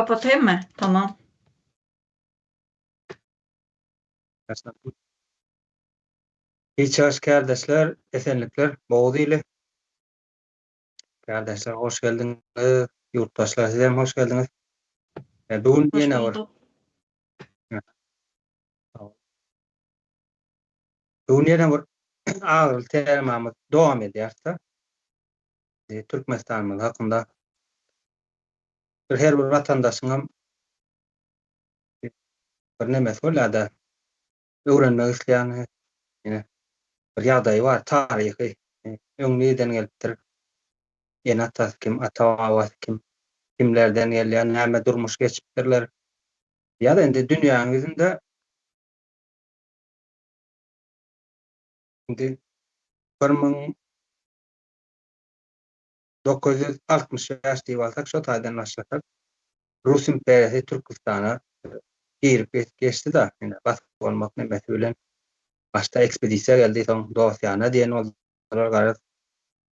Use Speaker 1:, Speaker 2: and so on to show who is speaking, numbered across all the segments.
Speaker 1: Kapataýyn mı? Tamam.
Speaker 2: Hiç ýaş kärdeşler, esenlikler, Boguz ili. Kärdeşler hoş geldiňiz. Ýurtdaşlar siz hem hoş geldiňiz. E, bu gün
Speaker 1: Hoş
Speaker 2: ýene bir
Speaker 1: bulduk.
Speaker 2: Bu gün ýene bir agyryly temamyz dowam edýär-de. E, Türkmenistanymyz hakynda bir her bir watandaşyň hem bir nemesi bolýar-da, öwrenmek isleýän ýene bir ýagdaýy bar, taryhy. Öň nireden gelipdir? Ene-atasy kim, ata-babasy kim? Kimlerden gelýär, näme durmuş geçipdirler? Ýa-da indi dünýäniň ýüzünde indi 1965 diýip alsak, şo taýdan başlasak, Rus imperiýasy Türküstana girip geçdi-de, ine, basyp almak nemesi bilen. Başda ekspedisiýa geldi, soň dost-ýana diýen boldular, garaz.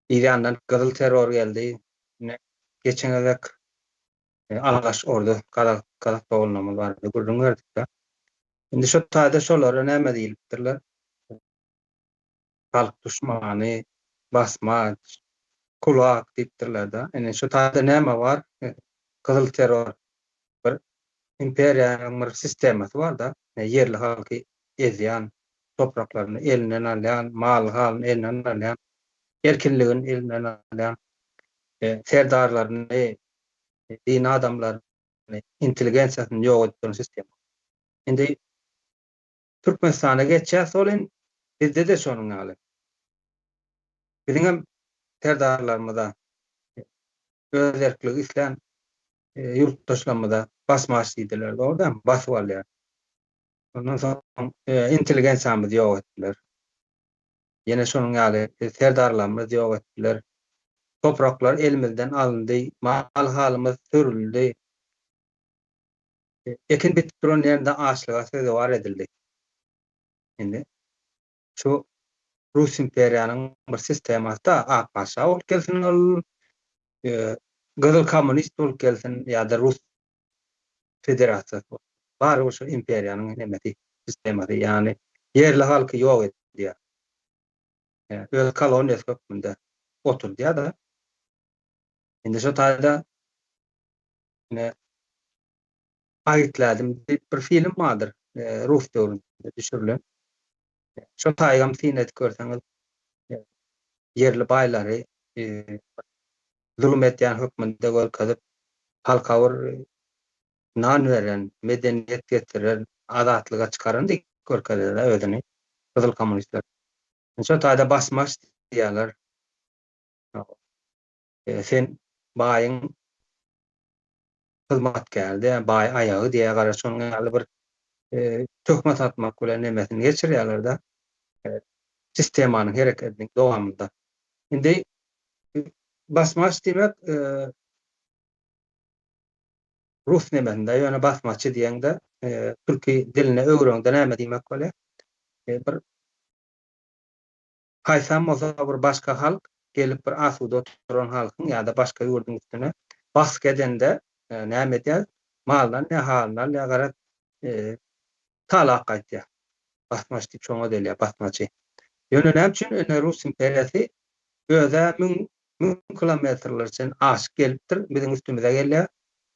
Speaker 2: Yz ýandan gyzyl terror geldi. Ine, geçen gezek Alaş orda gazak gazak doganlarymyz barada gürrüň berdik-de. Indi şo taýda şolara näme diýlipdirler? Halk duşmany, basmaç, kulak diýipdirler-de. Ine, şu taýda näme bar? Gyzyl terror. Bir imperiýanyň bir sistemasy bar-da. Ýerli halky ezýän, topraklaryny elinden alýan, maly-halyny elinden alýan, erkinligini elinden alýan, serdarlaryny, dini adamlaryny, intelligensiýasyny ýok edip duran sistema. Indi Türkmenistana geçýäs welin, bizde-de şonuň ýaly. Biziňem serdarlarymyza, öz erkligi islän ýurtdaşlarymyza basmaç diýdiler, dogry dälmi? Basyp alýar. Ondan soň intelligensiýamyzy ýok etdiler. Ýene şonuň ýaly serdarlarymyzy ýok etdiler. Topraklar elimizden alyndy, mal-halymyz sürüldi. Ekin bitip duran ýerinde açlyga sezewar edildi. Indi şu Rus imperiýanyň bir sistemasy-da, ak patyşa bolup gelsin ol, gyzyl kommunist bolup gelsin ýa-da Rus federasiýasy bolup. Barybir şu imperiýanyň nemesi, sistemasy, ýagny ýerli halky ýok edýär. Öz koloniýasy hökmünde oturdýar-da. Indi şu taýda ine Aýytlädim diýip bir film bardyr, rus döwründe düşürilen. Şo taýgam syn edip görseňiz, ýerli baýlary zulum edýän hökmünde görkezip, halka bir nan beren, medeniýet getiren, azatlyga çykaran diýip görkezýär özüni gyzyl kommunistler. Şo taýda basmaç diýýärler. Sen baýyň hyzmatkäri diýýär, baý aýagy diýýär, gara şonuň ýaly bir töhmet atmak bilen nemesini geçirýärler-de, sistemanyň hereketiniň dowamynda. Indi basmaç diýmek rus nemesinde, ýöne basmaçy diýeňde türki diline öwreňde näme diýmek bolýar? Bir Haýsam bolsa bir başga halk gelip bir asuda oturan halkyň ýa-da başga ýurduň üstüne basgy edende näme edýär? Malyny alýar, halyny alýar, garaz, talap gaýtýar. Basmaç diýip şoňa diýilýär, basmaçy. Ýöne näme üçin ine Rus imperiýasy öz-ä müň, müň kilometrler çen aşyp gelipdir, biziň üstümize gelýär,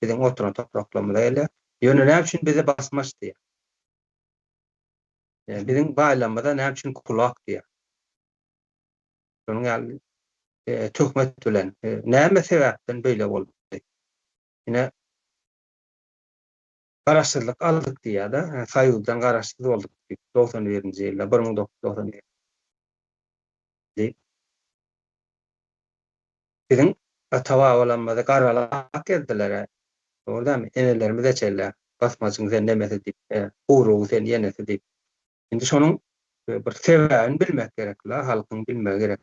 Speaker 2: biziň oturan topraklarymyza gelýär. Ýöne näme üçin bize basmaç diýýär? Biziň baýlarymyza näme üçin kulak diýýär? Şonuň ýaly töhmet bilen näme sebäpden beýle boldy? Ine garaşsyzlyk aldyk diýýär-de, Soýuzdan garaşsyz bolduk diýip, 91-nji ýylda, 1991 diýip. Biziň ata-babalarymyzy garalap gezdiler-ä. Dogry dälmi? Enelerimiz eçelle, basmaçyň sen nemesi diýip, gurugy sen ýenesi diýip. Indi şonuň bir sebäbini bilmek gerek-la, halkyň bilmegi gerek.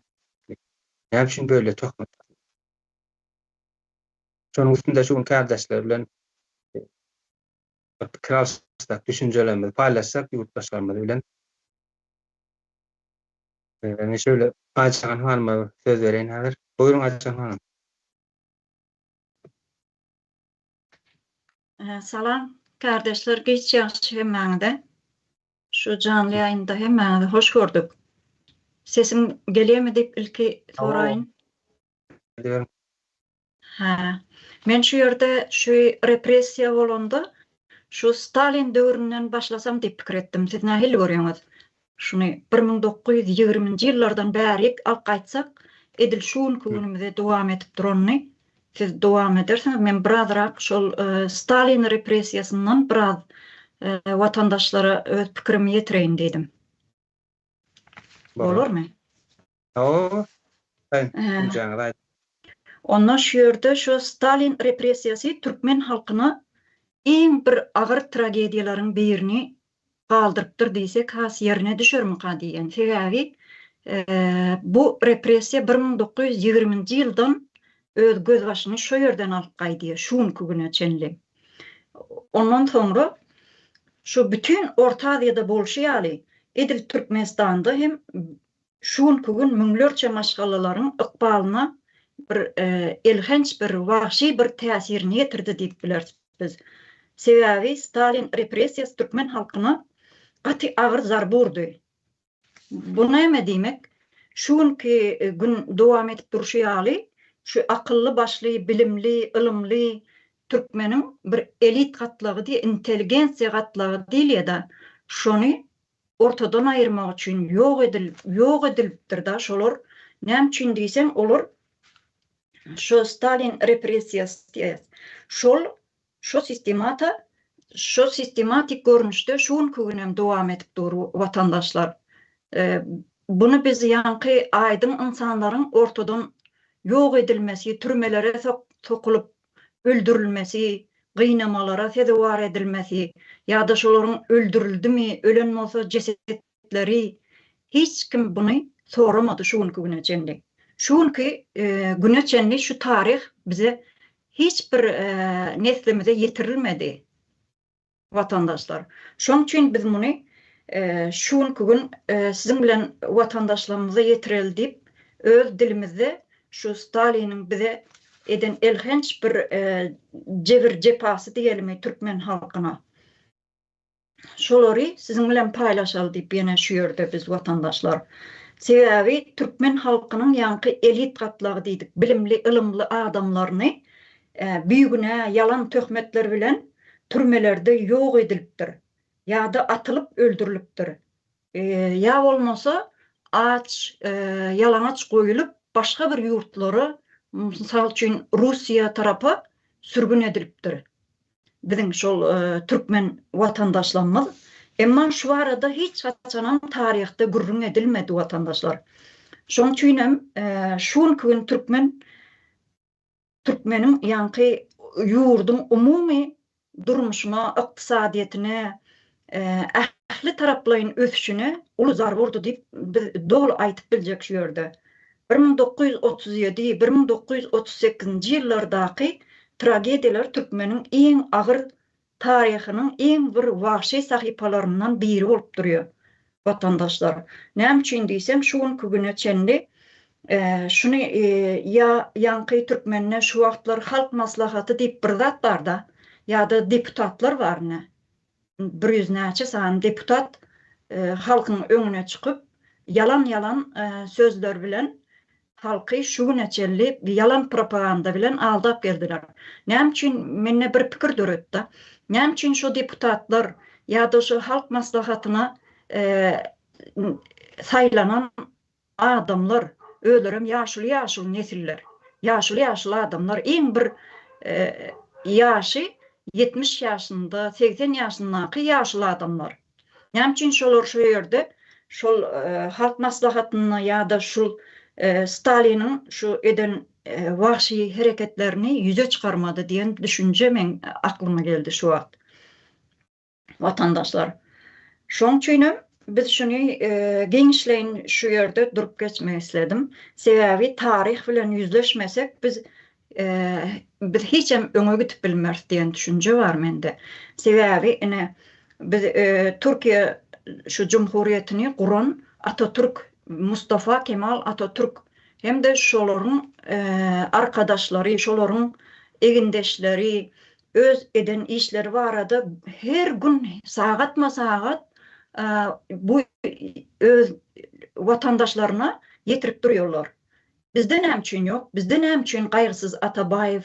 Speaker 2: Näme üçin beýle töhmet? Şonuň üstünde şu gün kärdeşler bilen bir pikir alyşsak, düşünjelerimizi paýlaşsak ýurtdaşlarymyz bilen. Men şöyle Aýjahan hanyma söz bereýin häzir. Buýruň Aýjahan hanym.
Speaker 1: Salam kardeşler giç ýagşy hemmäňize. Şu janly ýaýynda hemmäňizi hoş gördük. Sesim gelýärmi diýip ilki soraýyn. Hä. Men şu ýerde şu repressiýa bolanda şu Stalin döwründen başlasam diýip pikir etdim. Siz nähili görýäňiz? Şuny 1920-nji ýyllardan bärik alyp gaýtsak, edil şu günki günümize dowam edip duranyny siz dowam edersiňiz. Men birazrak şol Stalin repressiýasyndan biraz watandaşlara öz pikirimi ýetireýin diýdim. Bolarmy?
Speaker 2: Hawa. Düşünjäňizi aýdyň.
Speaker 1: Onda şu ýerde şu Stalin repressiýasy türkmen halkyna iň bir agyr tragediýalaryň birini galdyrypdyr diýsek has ýerine düşermika diýen. Sebäbi bu repressiýa 1920-nji ýyldan öz gözbaşyny şo ýerden alyp gaýdýar şu günki güne çenli. Ondan soňra şu bütin Orta Aziýada bolşy ýaly edil Türkmenistanda hem şu günki gün müňlerçe maşgalalaryň ykbalyna bir elhenç bir wagşy bir täsirini ýetirdi diýip bileris biz. Sebäbi Stalin repressiýasy türkmen halkyna gaty agyr zarba urdy. Bu näme diýmek? Şu günki gün dowam edip durşy ýaly, şu akylly-başly, bilimli, ylymly türkmeniň bir elit gatlagy diýe, intelligensiýa gatlagy diýilýär-de, şony ortadan aýyrmak üçin ýok edil, ýok edilipdir-de şolar. Näme üçin diýseň, olar şo Stalin repressiýasy diýýäs. Şol şo sistemata, şo sistematik görnüşde şu günki günem dowam edip dur watandaşlar. Buny biz ýaňky aýdyň ynsanlaryň ortadan ýok edilmesi, türmelere sokulyp öldürilmesi, gynamalara sezewar edilmesi ýa-da şolaryň öldürildimi, ölen bolsa jesetleri hiç kim buny soramady şu günki güne çenli. Şu günki güne çenli şu taryh bize hiç bir neslimize ýetirilmedi. Watandaşlar. Şoň üçin biz muny şu günki gün siziň bilen watandaşlarymyza ýetireli diýip, öz dilimizde şu Staliniň bize eden elhenç bir jebir-jepasy diýelimi türkmen halkyna. Şolary siziň bilen paýlaşaly diýip ýene şu ýerde biz watandaşlar. Sebäbi türkmen halkynyň ýaňky elit gatlagy diýdik, bilimli, ylymly adamlaryny bigünä ýalan töhmetler bilen türmelerde ýok edilipdir ýa-da atylyp öldürilipdir. Ýa bolmasa aç, ýalaňaç goýulyp başga bir ýurtlara, mysal üçin Russiýa tarapa sürgün edilipdir biziň şol türkmen watandaşlarymyz. Emma şu barada hiç haçanam taryhda gürrüň edilmedi watandaşlar. Şonuň üçinem şu günki gün türkmen Türkmeniň ýaňky ýurduň umumy durmuşyna, ykdysadyýetine, ähli taraplaýyn ösüşine uly zarba urdy diýip, biz doly aýdyp biljek şu ýerde. 1937, 1938-nji ýyllardaky tragediýalar türkmeniň iň agyr taryhynyň iň bir wagşy sahypalaryndan biri bolup durýar, watandaşlar. Näme üçin diýseň, şu günki güne çenli şuny ýa ýaňky türkmende şu wagtlar Halk Maslahaty diýip bir zat bar-da, ýa-da deputatlar bar ine. Bir ýüz näçe sany deputat halkyň öňüne çykyp, ýalan-ýalan sözler bilen Halky şu güne çenli ýalan propaganda bilen aldap geldiler. Näme üçin mende bir pikir döretdi. Näme üçin şo deputatlar ýa-da şo halk maslahatyna saýlanan adamlar, özlerem ýaşuly-ýaşuly nesiller, ýaşuly-ýaşuly adamlar, iň bir ýaşy 70 ýaşynda, 80 ýaşyndaky ýaşuly adamlar. Näme üçin şolar şu ýerde şol halk maslahatynda ýa-da şul Staliniň şu eden wagşy hereketlerini ýüze çykarmady diýen düşünje meň aklyma geldi şu wagt. Watandaşlar. Şoň üçinem biz şuny giňişleýin şu ýerde durup geçmek isledim. Sebäbi taryh bilen ýüzleşmesek biz biz hiçem öňe gidip bilmeris diýen düşünje bar mende. Sebäbi ine biz Türkiýe şu jumhuriýetini guran Atatürk, Mustafa Kemal Atatürk hem-de şolaryň arkadaşlary, şolaryň egindeşleri. öz eden işleri barada her gün sagatma-sagat bu öz watandaşlaryna ýetirip durýarlar. Bizde näme üçin ýok? Bizde näme üçin Gaýgysyz Atabaýew,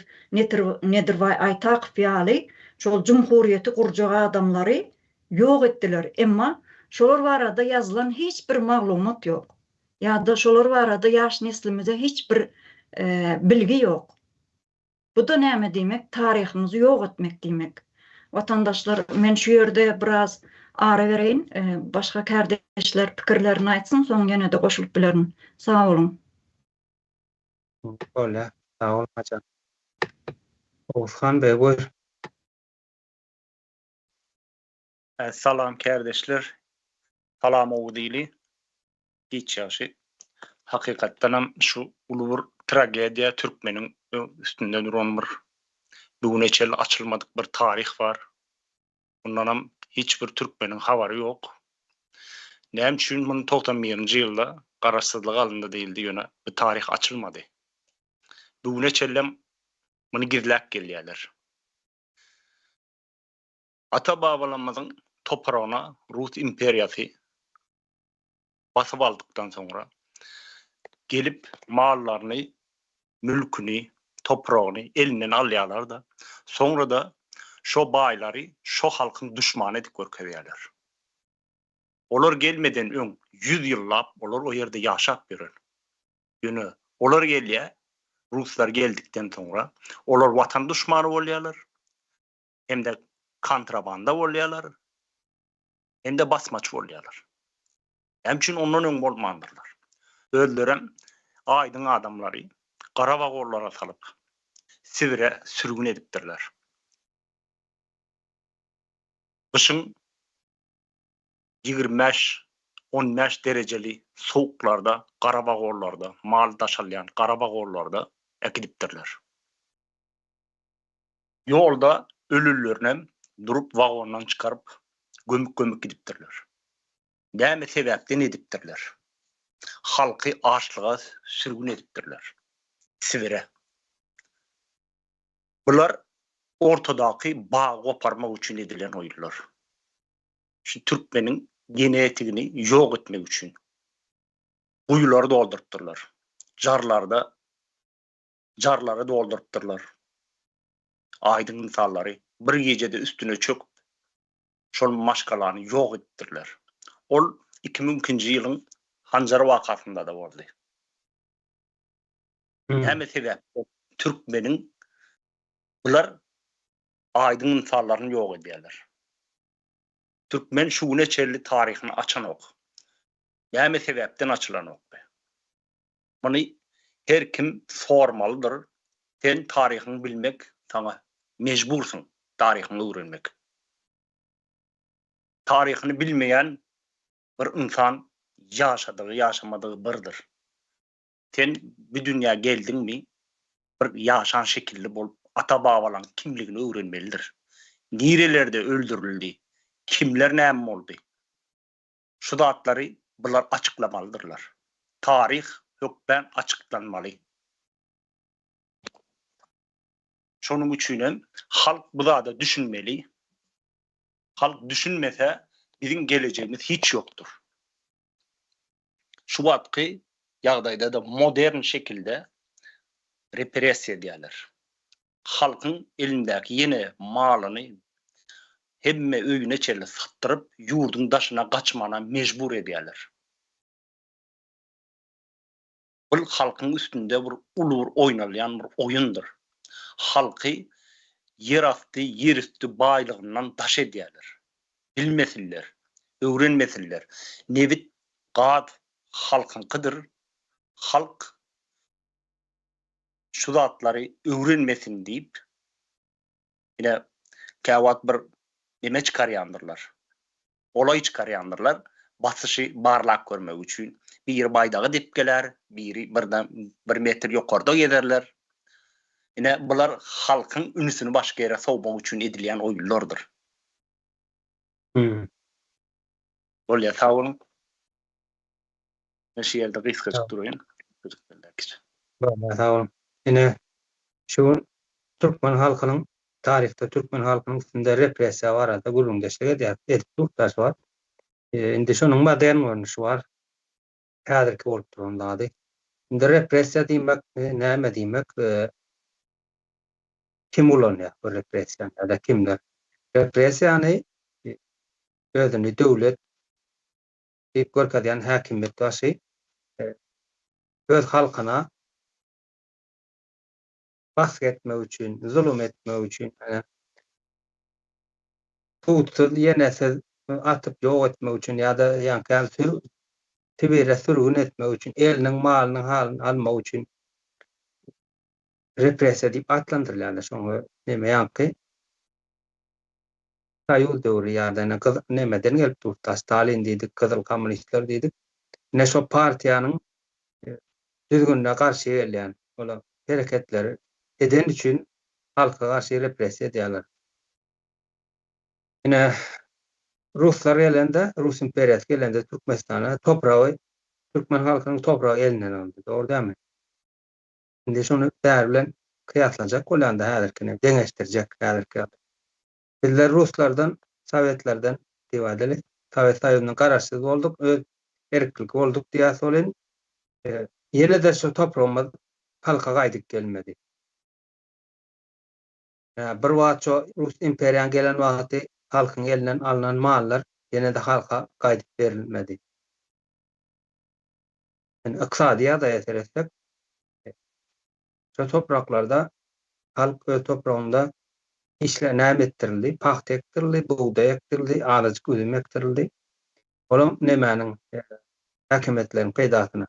Speaker 1: Nedirbaý Aýtakow ýaly şol jumhuriýeti gurjak adamlary ýok etdiler? Emma şolar barada ýazylan hiç bir maglumat ýok. Ýa-da şolar barada ýaş neslimize hiç bir bilgi ýok. Bu-da näme diýmek, taryhymyzy ýok etmek diýmek. Watandaşlar, men şu ýerde biraz ara bereýin, başga kärdeşler pikirlerini aýtsyn, soň ýene-de goşulyp bilerin. Sag boluň.
Speaker 2: Bolýar. Sag boluň Hajan. Oguzhan beg buyur.
Speaker 3: Salam kärdeşler. Salam Oguz ili. Giç ýagşy. Hakykatdanam şu uly bir tragediýa türkmeniň üstünde duran bir bu güne çenli açylmadyk bir taryh bar. Mundanam hiç bir türkmeniň habary ýok. Näme üçin muny 91-nji ýylda garaşsyzlyk alyndy diýildi ýöne bu taryh açylmady. Bu güne çenlem muny gizläp gelýärler. Ata-babalarymyzyň topragyna Rus imperiýasy basyp aldykdan soňra, gelip mallaryny, mülküni, topragyny elinden alýarlar-da, soňra-da şo baýlary şo halkyň duşmany edip görkezýärler. Olar gelmeden öň ýüz ýyllap olar o ýerde ýaşap ýören. Ýöne olar gelýär, ruslar geldikden soňra, olar watan duşmany bolýarlar, hem-de kontrabanda bolýarlar, hem-de basmaçy bolýarlar. Näme üçin ondan öň bolmandyrlar? Özlerem aýdyň adamlary gara wagonlara salyp, Sibire sürgün edipdirler. Gyşyň 25, 15 derejeli sowuklarda gara wagonlarda, mal daşalýan gara wagonlarda äkidipdirler. Ýolda ölülerinem durup wagondan çykaryp gömüp-gömüp gidipdirler. Näme sebäpden edipdirler? Halky açlyga sürgün edipdirler. Sibire. Bular ortadaky bagy goparmak üçin edilen oýunlar. Şu türkmeniň genetigini ýok etmek üçin guýulary doldurypdyrlar. Jarlarda jarlary doldurypdyrlar. Aýdyň mysallary, bir gijede üstüne çöküp, şol maşgalany ýok edipdirler. Ol 2002-nji ýylyň Hanjar wakasynda-da boldy. Näme sebäpden türkmeniň bular aýdyň ynsanlaryny ýok edýärler. Türkmen şu güne çenli taryhyny açanok. Näme sebäpden açylanok? Muny her kim sormalydyr, sen taryhyňy bilmek saňa mejbursyň taryhyňy öwrenmek. Taryhyny bilmeýän bir ynsan ýaşadygy ýaşamadygy birdir. Sen bu dünýä geldiňmi bir ýaşan şekilli bolup ata-babalaň kimligini öwrenmelidir. Nirelerde öldürildi, kimler näme boldy. Şu zatlary bular açyklamalydyrlar. Taryh hökmän açyklanmaly. Şonuň üçinem halk bu zada düşünmeli. Halk düşünmese biziň gelejegimiz hiç ýokdur. Şu wagtky ýagdaýda-da modern şekilde repressiýa edýärler. Halkyň elindäki ýene malyny hemme öýüne çenli satdyryp, ýurduň daşyna gaçmana mejbur edýärler. Bul halkyň üstünde bir uly bir oýnalýan bir oýundyr. Halky ýerasty, ýerüsti baýlygyndan daş edýärler. Bilmesinler, öwrenmesinler. Nebit, gaz halkyňkydyr. Halk şu zatlary öwrenmesin diýip, ine, käwagt bir neme çykarýandyrlar, golaý çykarýandyrlar, basyşy barlap görmek üçin. Biri baýdagy depgelär, biri birden bir metr ýokarda gezerler. Ine, bular halkyň ünsüni başga ýere sowmak üçin edilýän oýunlardyr. Bolýar, sag boluň. Men şu ýerde gysgajyk duraýyn.
Speaker 2: Bolýar, sag boluň. Ine, şu gün türkmen halkynyň. Taryhda türkmen halkynyň üstünde repressiýa barada gürrüňdeşlik edýär, edip durk-da şu wagt. Indi şonuň modern görnüşi bar. Häzirki bolup duran zady. Indi repressiýa diýmek näme diýmek? Kim ulanýar bu repressiýany ýa-da kimler? Repressiýany özüni döwlet diýip görkezýän häkimiýet başy öz halkyna basgy etmek üçin, zulum etmek üçin, sudsuz, ýenesiz atyp ýok etmek üçin ýa-da ýaňky ýaly Sibire sürgün etmek üçin, eliniň malynyň halyny almak üçin repressiýa diýip atlandyrylýar. Şoňa neme ýaňky Soýuz döwri ýa-da ine gyz nemeden gelip durdy, Stalin diýdik, gyzyl kommunistler diýdik. Ine şo partiýanyň düzgünine garşy gelýän olar hereketleri eden üçin halka garşy repressiýa edýärler. Ine ruslar gelende, Rus imperiýasy gelende Türkmenistana topragy türkmen halkynyň topragy elinden alyndy. Dogry dälmi? Indi şony bäri bilen kyýaslajak bolýanda häzirkini deňeşdirjek häzirki Bizler ruslardan, sowetlerden diýip aýdaly, Sowet Soýuzyndan garaşsyz bolduk, öz erklik bolduk diýýäs welin, ýene-de şu topragymyz halka gaýdyp gelmedi. Bir wagt şo rus imperiýaň gelen wagty halkyň elinden alnan mallar ýene-de halka gaýdyp berilmedi. Indi ykdysady ýagdaýa seretsek, Şo topraklarda halk öz topragynda işle näme etdirildi? Pagta ekdirildi, bugdaý ekdirildi, azajyk üzüm ekdirildi. Olam nemäniň häkimiýetleriň peýdasyna,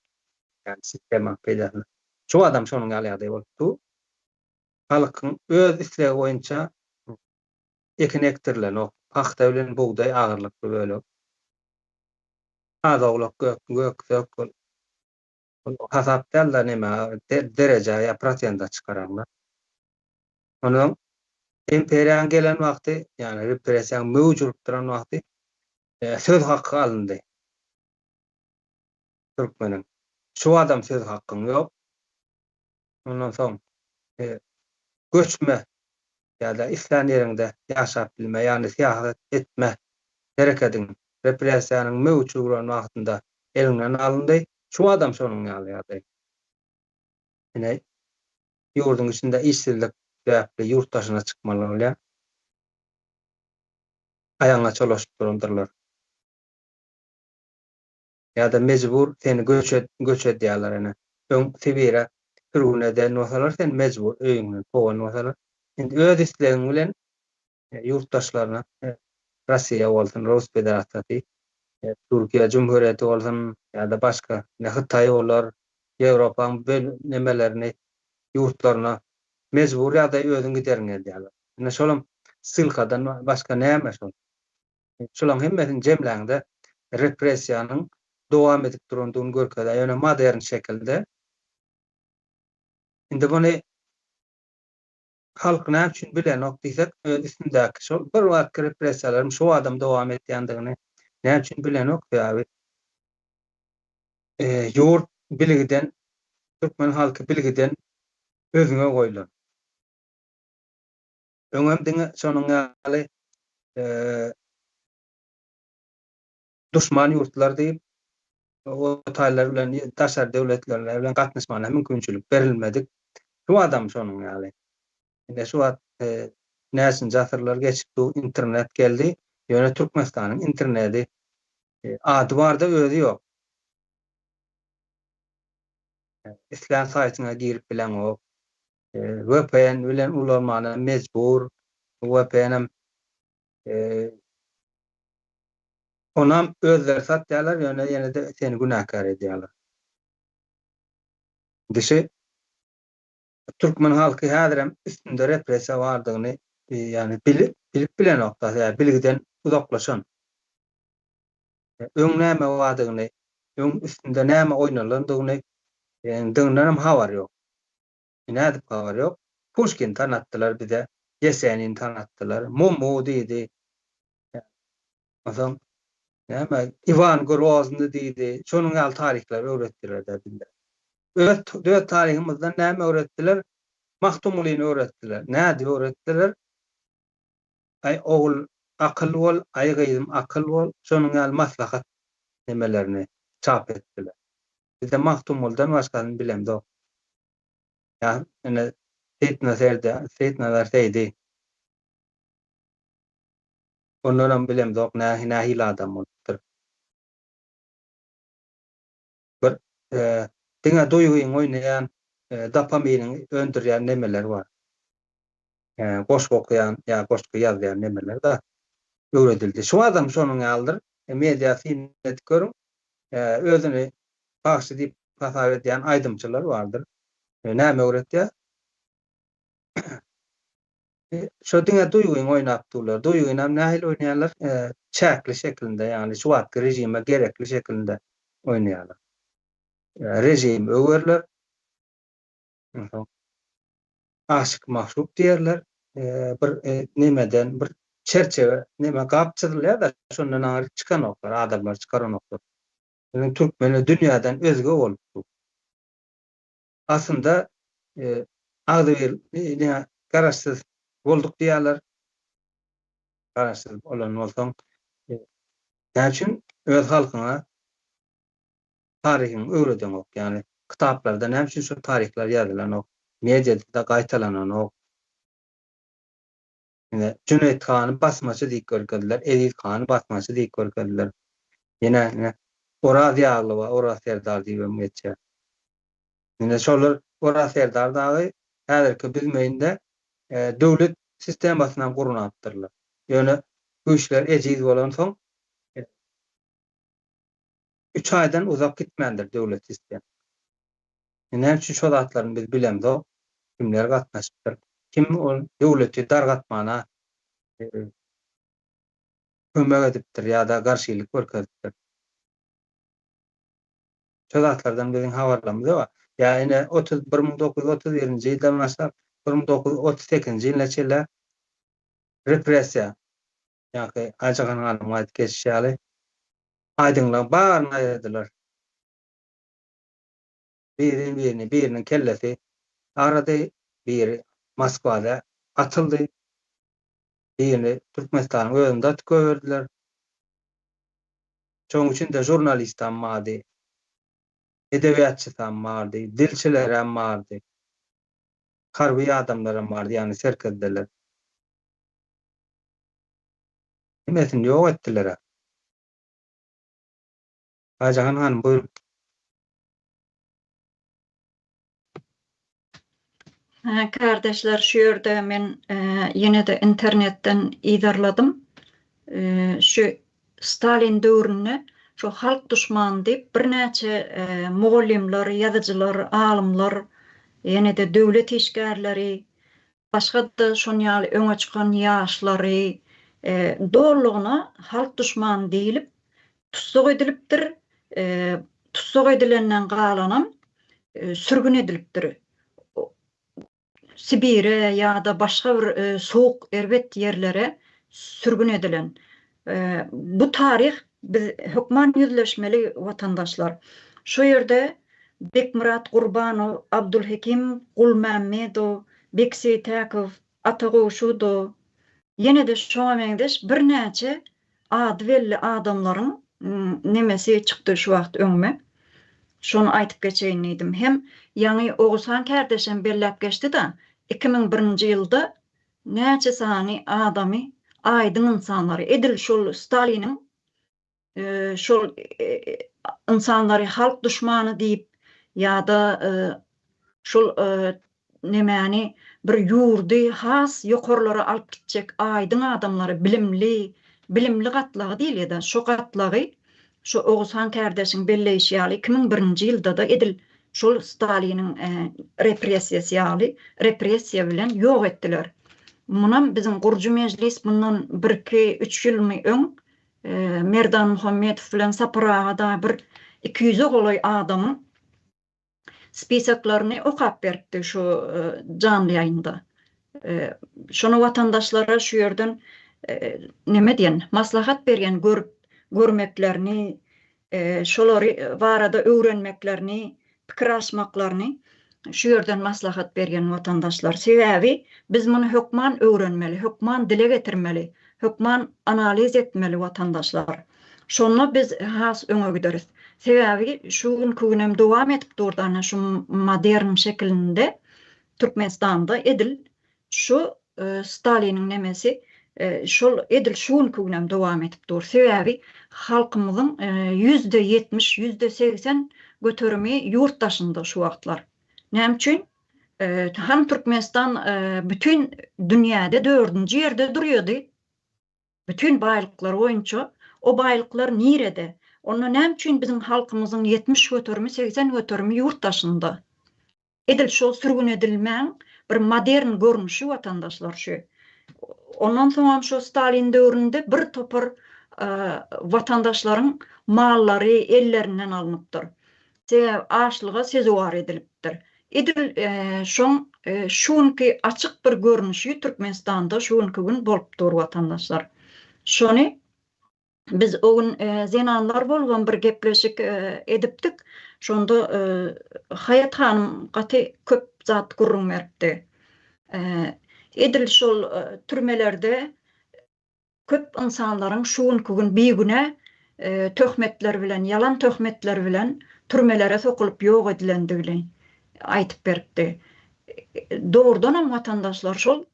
Speaker 2: ýagny sistemaň peýdasyna. Şu adam şonuň ýaly ýagdaý bolup dur. Halkyň öz islegi boýunça ekin ekdirilenok. Pagta bilen bugdaý agyrlykly bölek. Az-owlak gök, gök-sök ol Ol hasap däl-de neme derejä ýa prosente çykaraňda. Onsoň imperiýanyň gelen wagty, ýagny repressiýanyň möwç urup duran wagty söz haky alyndy. Türkmeniň. Şu adam söz hakyň ýok. Ondan soň göçme ýa-da islän ýeriňde ýaşap bilme, ýagny syýahat etme herekediň repressiýanyň möwç uran wagtynda eliňden alyndy. Şu adam şonuň ýaly ýagdaý. Ine, ýurduň içinde işsizlik sebäpli ýurt daşyna çykmaly bolýar. Aýagyňa çolaşyp durandyrlar. Ýa-da mejbur seni göç göç edýärler ine. Öň Sibire sürgün eden bolsalar seni mejbur öýüňden kowan bolsalar, indi öz islegiň bilen ýurtdaşlaryna Russiýa bolsun, Rus Federasiýasy, Türkiýe Jumhuriýeti bolsun ýa-da başga ine Hytaý bolar, Ýewropaň böl nemelerini ýurtlaryna mejbur ýagdaý özüň gideriň edýärler. Ine şolam ssylkadan başga näme şol? Şolaň hemmesini jemläňde repressiýanyň dowam edip durandygyny görkezýär, ýöne modern şekilde. Indi muny Halk näme üçin bilenok diýsek, öz üstündäki şol bir wagtky repressiýalaryň şu badam dowam etýändigini näme üçin bilenok, sebäbi ýurt bilgiden, türkmen halky bilgiden özüňe goýlan. Öňem diňe şonuň ýaly duşman ýurtlar diýip, o taýlar bilen, daşary döwletlerler bilen gatnaşmagyna mümkinçilik berilmedik. Şu adam şonuň ýaly. Ine şu wagt näçinji asyrlar geçip bu internet geldi. Ýöne Türkmenistanyň interneti ady barda özi ýok. Islän saýtyňa girip bileňok. VPN bilen ulanmana mejbur. VPN-em Onam özleri satýarlar, ýöne ýene-de seni günäkär edýärler. Dişi türkmen halky häzirem üstünde repressiýa bardygyny ýagny bilip, bilip bilenok-da, sebäbi bilgiden uzaklaşan. Öň näme bardygyny, öň üstünde näme oýnalandygyny dyndanam habary ýok. Nädip habary ýok? Puşkini tanatdylar bize, Ýesenini tanatdylar, Mumu diýdi. Onsoň näme, Iwan Grozny diýdi. Şonuň ýaly taryhlary öwretdiler-dä bizlere. Öz öz taryhymyzdan näme öwretdiler? Magtymgulyny öwretdiler. Nädip öwretdiler? Aý ogul akyl bol, aý gyzym akyl bol, şonuň ýaly maslahat nemelerini çap etdiler. Bizde Magtymgulydan başgasyny bilemzok. Ýa ine Seýitnazar Seýdi. Ondanam bilemzok nähili adam bolupdyr. Bir diňe duýgyňy oýnaýan, dopaminiňi öndürýän nemeler bar. Goşgy okaýan ýa goşgy ýazýan nemeler-de öwredildi. Şu adam şonuň ýalydyr. Media syn edip görüň. Özüni bagşy diýip hasap edýän aýdymçylar bardyr. Näme öwretýär? Şo diňe duýgyňy oýnap durlar. Duýgynam nähili oýnaýarlar? Çäkli şekilinde, ýagny şu wagtky režime gerekli şekilinde oýnaýarlar. Režimi öwerler. Onsoň aşyk-magşuk diýerler. Bir nemeden, bir çerçewe, neme gap çyzylýar-da, şondan aňry çykanoklar, adamlar çykaranoklar. Biziň türkmenler dünýäden özge bolup dur. Aslynda agzybir garaşsyz bolduk diýýärler. Garaşsyz bolan bolsaň näme üçin öz halkyňa taryhyňy öwredeňok? Ýagny kitaplarda näme üçin şol taryhlar ýazylanok? Mediada-da gaýtalananok. Ine, Jüneýit hany basmaçy diýip görkezdiler, Eziz hany basmaçy diýip görkezdiler. Ýene, ine, Oraz Ýagly bar, Oraz serdar diýibem geçýär. Ine, şolar Oraz serdar dagy häzirki Büzmeýinde döwlet sistemasynam gurnapdyrlar. Ýöne güýçler ejiz bolansoň, üç aýdan uzak gitmändir döwlet sistemasy. Näme üçin şo zatlaryny biz bilemzok, kimler gatnaşypdyr, kim ol döwleti dargatmana kömek edipdir ýa-da garşylyk görkezipdir. Şo zatlardan biziň habarlarymyz ýok. Ýa ine 1931-nji ýyldan başlap 1938-nji ýyla çenli repressiýa, ýa-ki Aýjahan hanym aýdyp geçişi ýaly, aýdyňlygyň baryny aýyrdylar. Biri-birini, biriniň kellesi agrady, biri Moskwada atyldy, birini Türkmenistanyň özünde atyp goýberdiler. Şonuň içinde žurnalistam bardy, edebiýatçysam bardy, dilçilerem bardy, harby adamlaram bardy, ýagny serkerdeler. Hemmesini ýok etdiler-ä. Aýjahan hanym buýruň.
Speaker 1: Kardeşler şu ýerde men ýene-de internetden yzarladym. Şu Stalin döwründe şu halk duşmany diýip birnäçe mugallymlar, ýazyjylar, alymlar, ýene-de döwlet işgärleri, başga-da şon ýaly öňe çykan ýaşlary dolulygyna halk duşmany diýlip tussag edilipdir, tussag edilenden galanam sürgün edilipdir. Sibire ýa-da başga bir sowuk erbet ýerlere sürgün edilen. Bu taryh biz hökman ýüzleşmeli watandaşlar. Şu ýerde Bekmyrat Gurbanow, Abdulhekim Gulmämmedow, Bek Seýtäkow, Ata Gowşudow, ýene-de şoňa meňzeş birnäçe ady belli adamlaryň nemesi çykdy şu wagt öňüme. Şony aýdyp geçeýin diýdim. Hem ýaňy Oguzhan kärdeşem belläp geçdi-da, 2001-nji ýylda näçe sany adamy, aýdyň ynsanlary, edil şol Staliniň şol ynsanlary halk duşmany diýip ýa-da şol nemäni bir ýurdy has ýokarlara alyp gitjek aýdyň adamlary bilimli bilimli gatlagy diýilýär-de şo gatlagy şo Oguzhan kärdeşiň belleýşi ýaly 2001-nji ýylda-da edil şol Staliniň repressiýasy ýaly repressiýa bilen ýok etdiler. Munam biziň gurujy mejlis mundan birki üç ýylmy öň Merdan Muhammedow bilen Sapar aga dagy bir 200-e golaý adamyň spisoklaryny okap beripdi şu janly ýaýynda. Şony watandaşlara şu ýerden neme diýen, maslahat berýän görüp görmeklerini, şolary barada öwrenmeklerini, pikir alyşmaklaryny. Şu ýerden maslahat berýän watandaşlar. Sebäbi biz muny hökman öwrenmeli, hökman dile getirmeli, hökman analiz etmeli watandaşlar. Şonda biz has öňe gideris. Sebäbi şu günki günem dowam edip durdy ana şu modern şekilinde Türkmenistanda edil şu Staliniň nemesi şol edil şu günki günem dowam edip dur. Sebäbi halkymyzyň 70%, 80% göterimi ýurt daşynda şu wagtlar. Näme üçin? Han Türkmenistan bütin dünýäde dördünji ýerde durýardy. Bütin baýlyklar boýunça. O baýlyklar nirede? Onda näme üçin biziň halkymyzyň 70 göterimi, 80 göterimi ýurt daşynda? Edil şol sürgün edilmäň bir modern görnüşi watandaşlar şu. Ondan soňam şo Stalin döwründe bir topar watandaşlaryň mallary ellerinden alnypdyr. Sebäbi açlyga sezewar edilipdir. Edil şoň şu günki açyk bir görnüşi Türkmenistanda şu günki gün bolup dur watandaşlar. Şony Biz o gün zenanlar bolubam bir gepleşik edipdik. Şonda Haýat hanym gaty köp zat gürrüň beripdi. Edil şol türmelerde köp ynsanlaryň şu günki gün bigünä töhmetler bilen, ýalan töhmetler bilen türmelere sokulyp ýok edilendigini aýdyp beripdi. Dogrudanam watandaşlar şol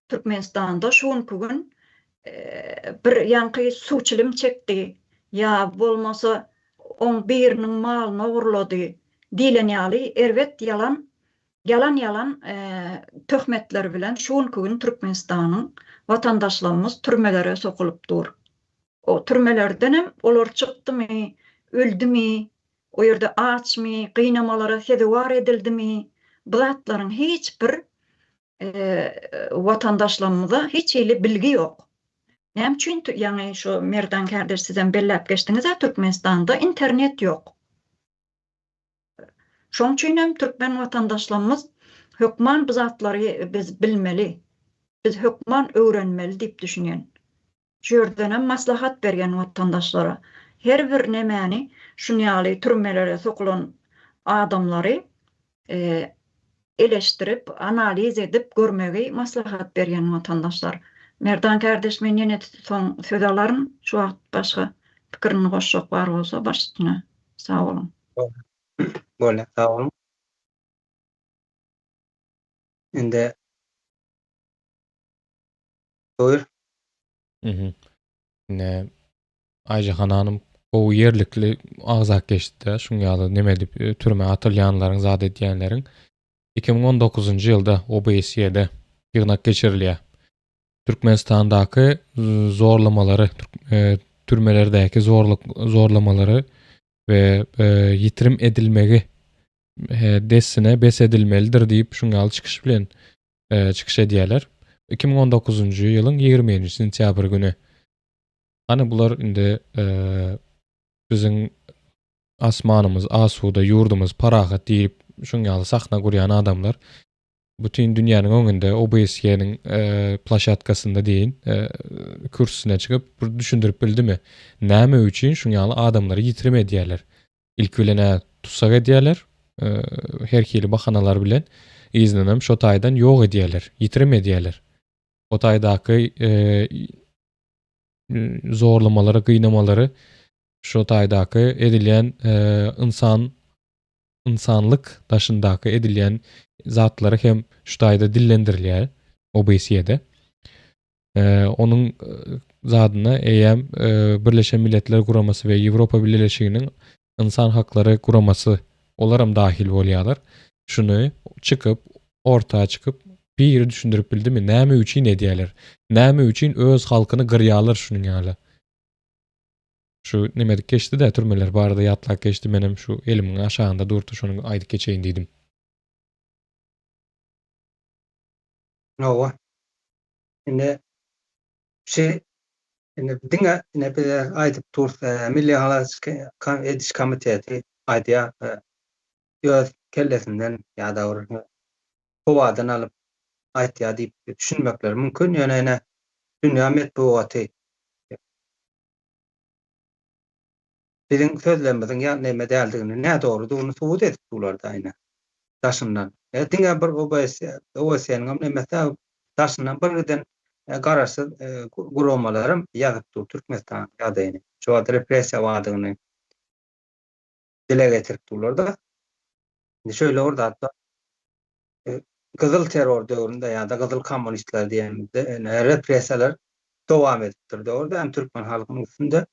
Speaker 1: Türkmenistanda şu günki gün bir ýaňky suw çilim çekdi ýa bolmasa oň biriniň malyny ogurlady diýlen ýaly erbet ýalan ýalan ýalan töhmetler bilen şu günki gün Türkmenistanyň watandaşlarymyz türmelere sokulyp dur. O türmelerdenem olar çykdymy, öldümi, o ýerde açmy, gynamalara sezewar edildimi, bu zatlaryň hiç bir watandaşlarymyza hiç hili bilgi ýok. Näme üçin ýaňy şu Merdan kardeş sizem belläp geçdiňiz-ä Türkmenistanda internet ýok. Şoň üçin hem türkmen watandaşlarymyz hökman bu zatlary biz bilmeli. Biz hökman öwrenmeli diýip düşünýän. Şu ýerdenem maslahat berýän watandaşlara, her bir nemäni şun ýaly türmelere sokulan adamlary eleşdirip, analiz edip görmegi maslahat berýän watandaşlar. Merdan kardeş men ýene soň söz alaryn, şu wagt başga pikirini goşjak bar bolsa baş üstüne. Sag boluň.
Speaker 2: Bolýar, sag boluň. Indi Buyur.
Speaker 4: Mhm. Ne Aýjahan hanym gowy ýerlikli agzap geçdi-de, şuň ýaly neme edip e, türmä atylýanlaryň zat edýänleriň 2019-njy ýylda OBSE-de ýygnak geçirilýär. Türkmenistandaky zorlamalary, e, türmelerdäki zorluk zorlamalary we e, ýitirim edilmegi dessine bes edilmelidir diýip şuň ýaly çykyş bilen çykyş edýärler. 2019-njy ýylyň 27-nji sentýabr güni. Hany bular indi biziň asmanymyz asuda, ýurdumyz parahat diýip, şuň ýaly sahna gurýan adamlar bütin dünýäniň öňünde OBSE-niň plaşatkasynda diýin, kürsüsine çykyp bir düşündirip bildimi? Näme üçin şuň ýaly adamlary ýitirim edýärler? Ilki bilen-ä tussag edýärler, her hili bahanalar bilen, yzyndanam şo taýdan ýok edýärler, ýitirim edýärler. O taýdaky zorlamalary, gynamalary şo taýdaky edilýän ynsan ynsanlyk daşyndaky edilýän zatlary hem şu taýda dillendirilýär OBSE-de. Onuň zadyna eýýäm Birleşen Milletler Guramasy we Ýewropa Bileleşiginiň Ynsan haklary guramasy olaram dahil bolýarlar. Şuny çykyp, orta çykyp biri düşündirip bildimi näme üçin edýärler? Näme üçin öz halkyny gyrýarlar şunuň ýaly? Şu nemedik geçdi-de türmeler barada ýatlap geçdi menem şu elimiň aşagynda durdy şony aýdyp geçeýin diýdim.
Speaker 2: Hawa. Indi şi indi diňe ine bize aýdyp dursa Milli halas ediş komiteti aýdýar öz kellesinden ýa-da bir howadan alyp aýtýar diýip düşünmekleri mümkin ýöne ine dünýä metbugaty biziň sözlerimiziň ýa neme däldigini nädogrydygyny subut edip durlar-da ine. Daşyndan. Diňe bir OBSE, OSCE-niň nemesi daşyndan bir giden garaşsyz guramalaram ýazyp dur Türkmenistanyň ýagdaýyny. Şu wagt repressiýa bardygyny dile getirip durlar-da. Indi şeýle bir zat bar. Gyzyl terror döwründe ýa-da gyzyl kommunistler diýenimizde repressiýalar dowam edipdir. Dogry dälmi türkmen halkynyň üstünde?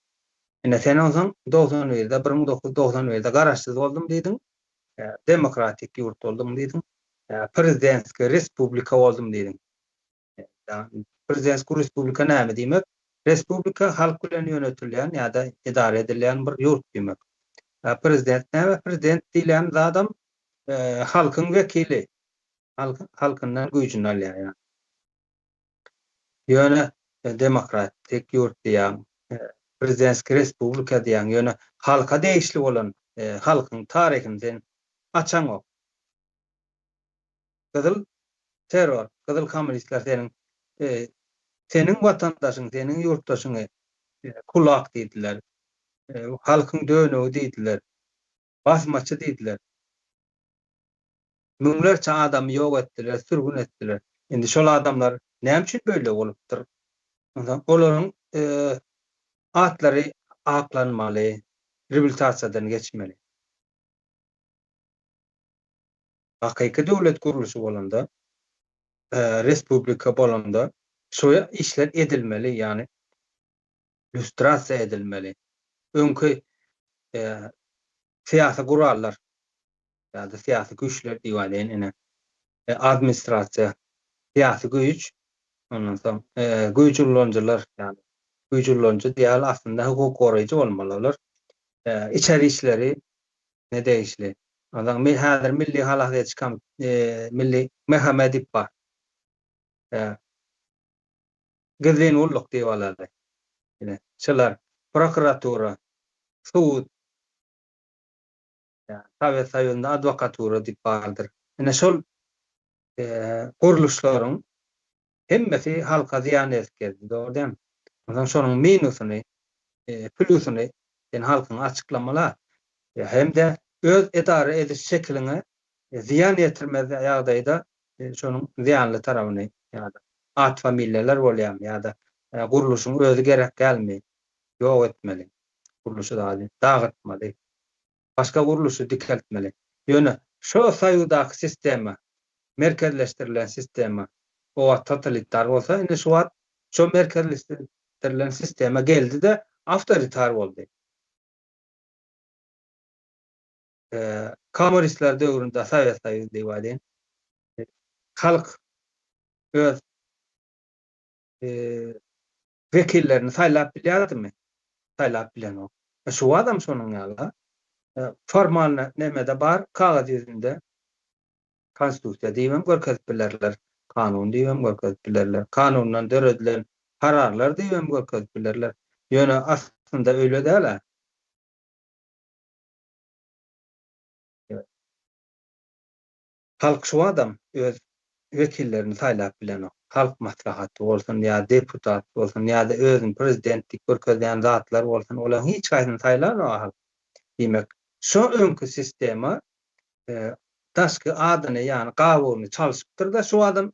Speaker 2: Ine sen onsoň 91-de, 1991-de garaşsyz boldum diýdiň. Demokratik ýurt boldum diýdiň. Prezidentski respublika boldum diýdiň. Prezidentski respublika näme diýmek? Respublika halk bilen ýönetilýän ýa-da edara edilýän bir ýurt diýmek. Prezident näme? Prezident diýlen zadam halkyň wekili. Halkyndan güýjüni alýar ýa. Ýöne demokratik ýurt diýýäň, prezidentski respublika diýýäň, ýöne halka degişli bolan halkyň taryhyny sen açaňok. Gyzyl terror, gyzyl kommunistler seniň seniň watandaşyň, seniň ýurtdaşyňy kulak diýdiler, halkyň dönügi diýdiler, basmaçy diýdiler. Müňlerçe adamy ýok etdiler, sürgün etdiler. Indi şol adamlar näme üçin beýle bolupdyr? Onsoň olaryň atlary aklanmaly, reabilitasiýadan geçmeli. Hakyky döwlet gurluşy bolanda, respublika bolanda şu işler edilmeli, ýagny lýustrasiýa edilmeli. Öňki syýasy gurallar ýa-da syýasy güýçler diýip aýdaýyn ine, administrasiýa, syýasy güýç, ondan soň güýç ulanyjylar, ýagny güýç ulanyjy diýýär, aslynda hukuk goraýjy bolmaly olar. Içeri işleri ne degişli. Ondan soň häzir Milli halas ediş Milli MHM diýip bar. Gizlin gulluk diýip alaly. Ine, şular, prokuratura, sud, Sowet Soýuzynda adwokatura diýip bardyr. Ine, şol gurluşlaryň hemmesi halka zyýan edip geldi, dogry dälmi? Onsoň şonuň minusyny, plýusyny sen halkyňa açyklamaly hem-de öz edara ediş şekiliňe zyýan ýetirmez ýagdaýda şonuň zyýanly tarabyny ýa-da at-familiýalar bolýarmy ýa-da gurluşyň özi gerek dälmi, ýok etmeli. Gurluşy zady dagytmaly. Başga gurluşy dikeltmeli. Ýöne şo soýuzdaky sistema, merkezleşdirilen sistema o wagt totalitar bolsa, indi şu wagt şo merkezleşdirilen sistema geldi-de awtoritar boldy. Kommunistler döwründe Sowet Soýuzy diýip aýdaýyn. Halk öz wekillerini saýlap bilýärdimi? Saýlap bilenok. Şu wagtam şonuň ýaly. Formalny nemede bar, kagyz ýüzünde konstitusiýa diýibem görkezip bilerler, kanun diýibem görkezip bilerler, kanundan döredilen kararlar diýibem görkezip bilerler. Ýöne aslynda öýle däl-ä. Halk şu adam öz wekillerini saýlap bilenok. Halk maslahaty bolsun ýa deputat bolsun ýa-da özüni prezident diýip görkezýän zatlar bolsun, olaryň hiç haýsyny saýlanok halk. Diýmek, şo öňki sistema daşky adyny, ýagny gabygyny çalşypdyr-da, şu adam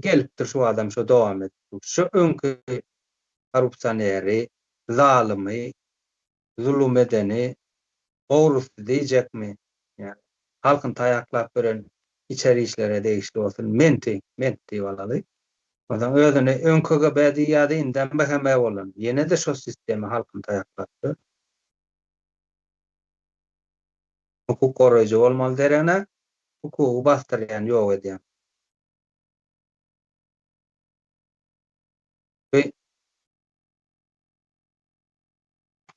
Speaker 2: gelipdir, şu adam şo dowam edip dur. Şo öňki korrupsioneri, zalymy, zulum edeni, ogrusy diýjekmi, ýa halkyny taýaklap ýören içeri işlere degişli bolsun, menti, ment diýip alaly. Onsoň özüni öň KGB diýýärdi, indem BHM bolan. Ýene-de şo sistema halkyny taýaklap ýör. Hukuk goraýjy bolmaly deregine, hukugy basdyrýan, ýok edýän. Bu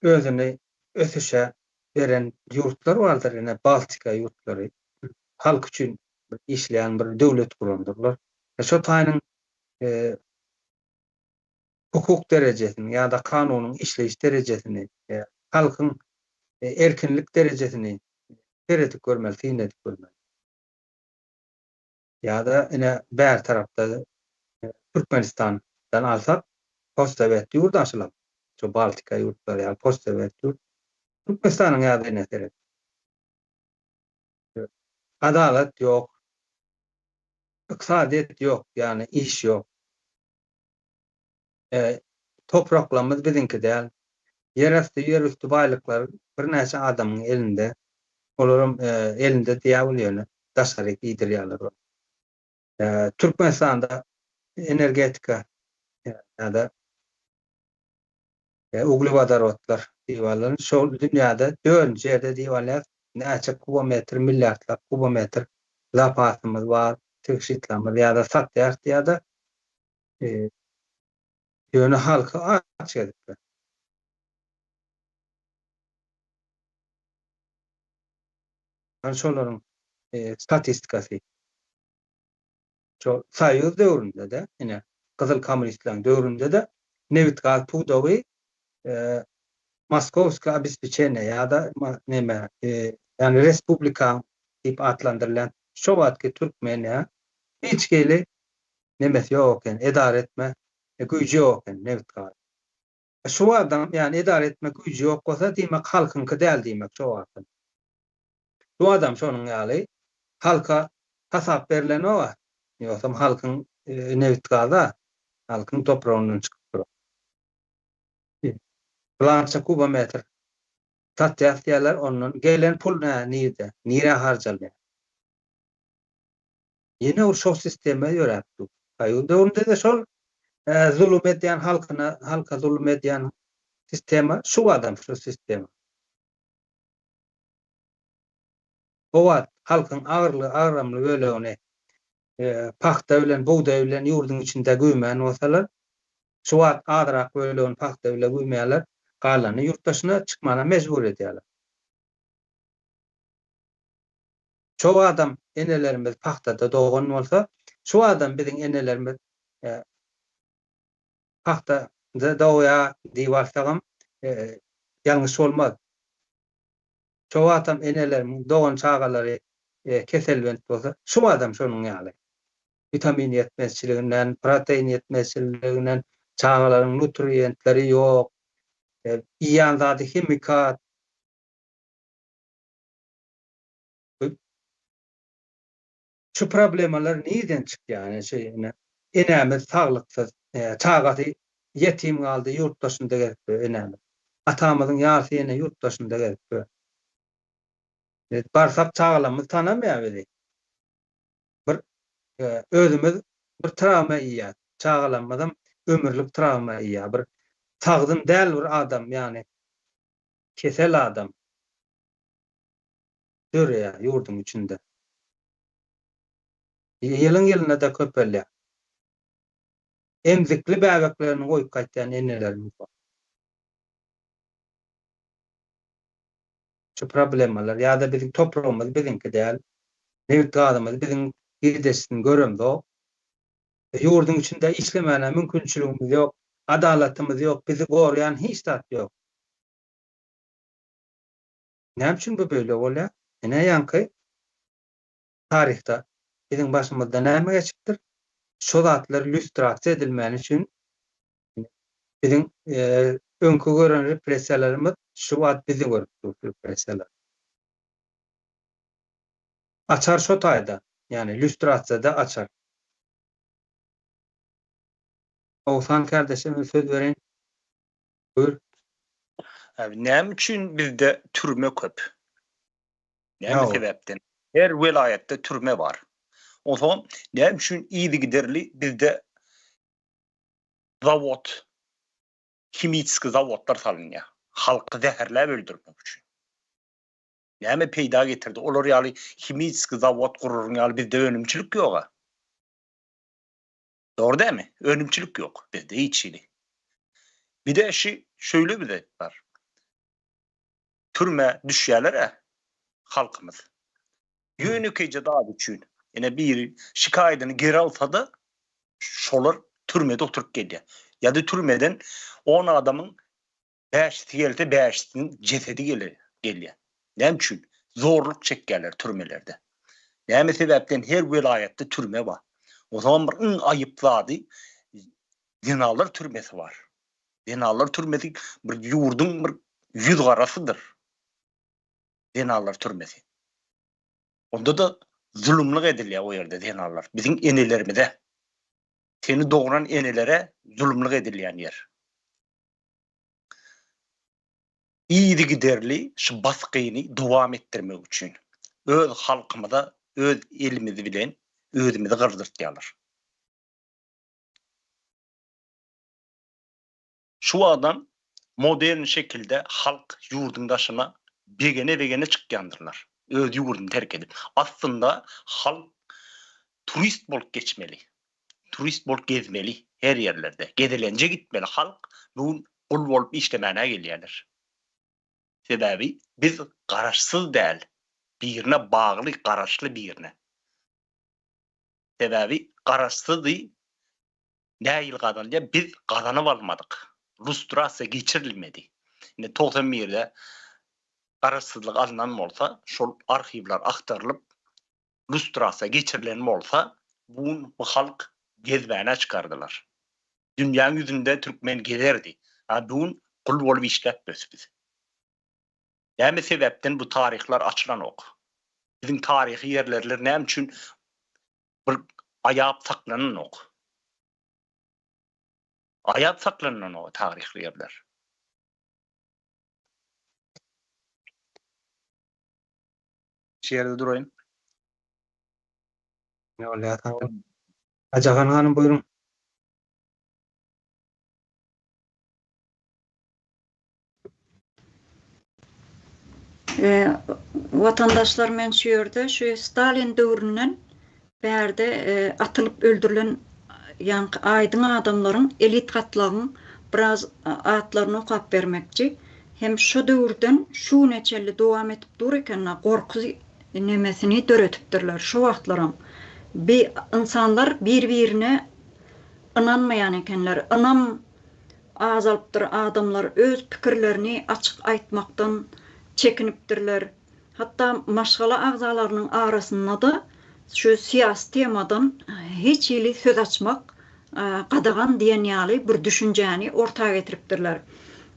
Speaker 2: özüni ösüşe beren ýurtlar bardyr, ine Baltika ýurtlary halk üçin bir işleýän bir döwlet gurandyrlar. Şo taýynyň hukuk derejesini ýa-da kanunyň işleýiş derejesini, halkyň erkinlik derejesini seredip görmeli, syn edip görmeli. Ýa-da ine bäri tarapda Türkmenistandan alsak, postsowet ýurt aşylam. Şu Baltika ýurtlary ýaly postsowet ýurt. Türkmenistanyň ýagdaýyna seret. Adalat ýok. Ykdysadyýet ýok, ýagny iş ýok. Topraklarymyz biziňki däl. Ýerasty, ýerüsti baýlyklar birnäçe adamyň elinde. Olaram elinde diýýär ol ýöne daşaryk iýdirýärler ony. Türkmenistanda energetika ýa-da uglewodorodlar diýip alnan şol dünýäde dördünji ýerde diýip alýar. Näçe kubometr, milliardlap kubometr zapasymyz bar, tygşytlamyz ýa-da satýarys ýa-da Ýöne halky aç gezipdir. Hany şolaryň statistikasy. Şo soýuz döwründe-de, ine, gyzyl kommunistleriň döwründe-de nebit-gaz pudagy Moskowskiý obespeçeniýe ýa-da neme, ýagny respublika diýip atlandyrylýan şo wagtky Türkmeniýa hiç hili nemesi ýok eken, edara etme güýji ýok eken nebit-gaz. Şu wagtam, ýagny edara etme güýji ýok bolsa, diýmek halkyňky däl diýmek şo wagtam. Bu adam şonuň ýaly halka hasap berlenoga, ýogsam halkyň nebit-gaza, halkyň topragyndan çykyp duran. Pylança kubometr satýas diýýärler, ondan gelen pul nä, nirde, nirä harjalýar? Ýene bir şol sistema ýöräp dur. Soýuz döwründe-de şol zulum edýän halkyna, halka zulum edýän sistema, şu adam şu sistema. O wagt halkyň agyrly, agramly bölegini pagta bilen, bugdaý bilen ýurduň içinde güýmän bolsalar, şu wagt azrak bölegini pagta bile güýmeýärler, galanyny ýurt daşyna çykmana mejbur edýärler. Şo adam enelerimiz pagtada dogan bolsa, şu adam biziň enelerimiz pagtada dogýar diýip alsagam ýalňyş bolmaz. Şo wagtam enelerimiň dogan çagalary keselbent bolsa, şu adam şonuň ýaly. Witamin ýetmezçiliginden, protein ýetmezçiliginden çagalaryň nutrientleri ýok, iýýän zady himikat. Şu problemalar nirden çykýar? Ine şu ine enemiz saglyksyz, çagasy ýetim galdy, ýurt daşynda gezip ýör enemiz. Atamyzyň ýarsy ýene ýurt daşynda gezip ýör. Biz barsak çagalarymyz tanamaýar bizi. Bir özümiz bir trawma iýýäs. Çagalarymyzam ömürlik trawma iýýär. Bir sagdyn däl bir adam, ýagny kesel adam. Döreýär ýurduň içinde. Ýylyň-ýylyna-da köpelýär. Emzikli bäbeklerini goýup gaýtýan enelerimiz bar. Şu problemalar ýa-da biziň topragymyz biziňki däl, nebit-gazymyz biziň girdejisini göremzok. Ýurduň içinde işlemäne mümkinçiligimiz ýok, adalatymyz ýok, bizi goraýan hiç zat ýok. Näme üçin bu beýle bolýar? Ine ýaňky taryhda biziň başymyzda näme geçipdir? Şo zatlar lýustrasiýa edilmäni üçin biziň öňki gören repressiýalarymyz şu wagt bizi görüp dur repressiýalar. Açar şo taýda, ýagny lýustrasiýada açar. Oguzhan kardeşime söz bereýin. Buyur.
Speaker 3: Abi näme üçin bizde türme köp? Näme sebäpden? Her welaýatda türme bar. Onsoň näme üçin yzygiderli bizde zawod, himiçeski zawodlar salynýar? Halky zäherläp öldürmek üçin. Näme peýda getirdi? Olar ýaly himiçeski zawod guraryň ýaly bizde önümçilik ýog-a. Dogry dälmi? Önümçilik ýok bizde hiç hili. Bir-de şi şöyle bir zat bar. Türmä düşýärler-ä halkymyz. Ýönekeýje zat üçin. Ine biri şikaýadyny geri alsa-da şolar türmede oturyp gelýär. Ýa-da türmeden on adamyň Bäşisi gelse bäşisiniň jesedi gelýär. Näme üçin? Zorluk çekýärler türmelerde. Näme sebäpden her welaýatda türme bar. Onsoňam bir iň aýyp zady zenalar türmesi bar. Zenalar türmesi bir ýurduň bir ýüz garasydyr. Zenalar türmesi. Onda-da. Zulumlyk edilýär o ýerde zenanlar. Biziň enelerimize. Seni dogran enelere zulumlyk edilýän ýer. Yzygiderli şu basgyny dowam etdirmek üçin öz halkymyza öz elimiz bilen özümizi gyrdyrtýarlar. Şu wagtam modern şekilde halk ýurduň daşyna begene-begene çykýandyrlar. Öz ýurduny terk edip. Aslynda halk turist bolup geçmeli. Turist bolup gezmeli her ýerlerde. Gezelenje gitmeli halk bu gün gul bolup işlemäne gelýärler. Sebäbi biz garaşsyz däl, birine bagly garaşly birine. Sebäbi garaşsyzy nähili gazanylýar? Biz gazanyp almadyk. Lustrasiýa geçirilmedi. Indi 91-de garaşsyzlyk alnan bolsa, şol arhiwler agtarylyp, lustrasiýa geçirilen bolsa, bu gün bu halk gezmäne çykardylar. Dünýäň ýüzünde türkmen gezerdi. A bu gün gul bolup işläp ýös biz. Näme sebäpden bu taryhlar açylanok? Biziň taryhy ýerlerler näme üçin bir aýap saklananok? Aýap saklananok taryhly ýerler. Şu ýerde duraýyn.
Speaker 2: Bolýar, sag bol. Ajahan hanym buýruň.
Speaker 1: Watandaşlar men şu ýerde şu Stalin döwründen bärde atylyp öldürilen ýaňky aýdyň adamlaryň elit gatlagyň biraz atlaryny okap bermekçi. Hem şo döwürden şu güne çenli dowam edip dur eken gorky nemesini döredipdirler şo wagtlaram. Bi ynsanlar bir birine ynanmaýan ekenler. Ynam azalypdyr adamlar öz pikirlerini açyk aýtmakdan çekinipdirler. Hatda maşgala agzalarynyň arasynda-da şu syýasy temadan hiç hili söz açmak gadagan diýen ýaly bir düşünjäni orta getiripdirler.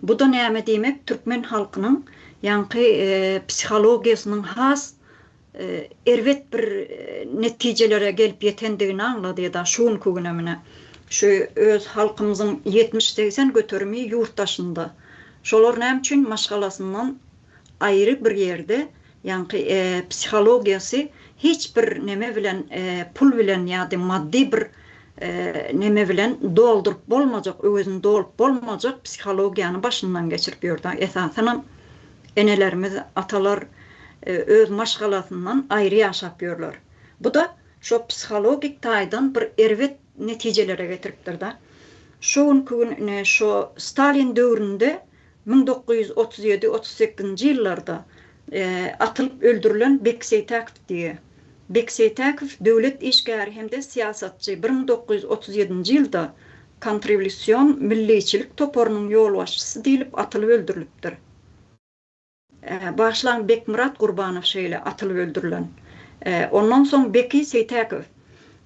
Speaker 1: Bu-da näme diýmek, türkmen halkynyň ýaňky psihologiýasynyň has erbet bir netijelere gelip ýetendigini aňladýar-da şu günki güne mine. Şu öz halkymyzyň 70-80 göterimi ýurt daşynda. Şolar näme üçin maşgalasyndan aýry bir ýerde ýaňky psihologiýasy hiç bir neme bilen pul bilen ýa-da maddy bir neme bilen dolduryp bolmajak, öwezini dolup bolmajak psihologiýany başyndan geçirip ýördi. Esasanam enelerimiz, atalar öz maşgalasyndan aýry ýaşap ýörler. Bu-da şo psihologik taýdan bir erbet netijelere getiripdir-de. Şu günki gün ine şo Stalin döwründe 1937, 38-nji ýyllarda atylyp öldürilen Bek Seýtäkow diýe. Bek Seýtäkow döwlet işgäri hem-de syýasatçy, 1937-nji ýylda kontrrewolýusion milliçilik toparynyň ýolbaşçysy diýlip atylyp öldürilipdir. Bagyşlaň Bekmyrat Gurbanow şeýle atylyp öldürilen. Ondan soň Beki Seýtäkow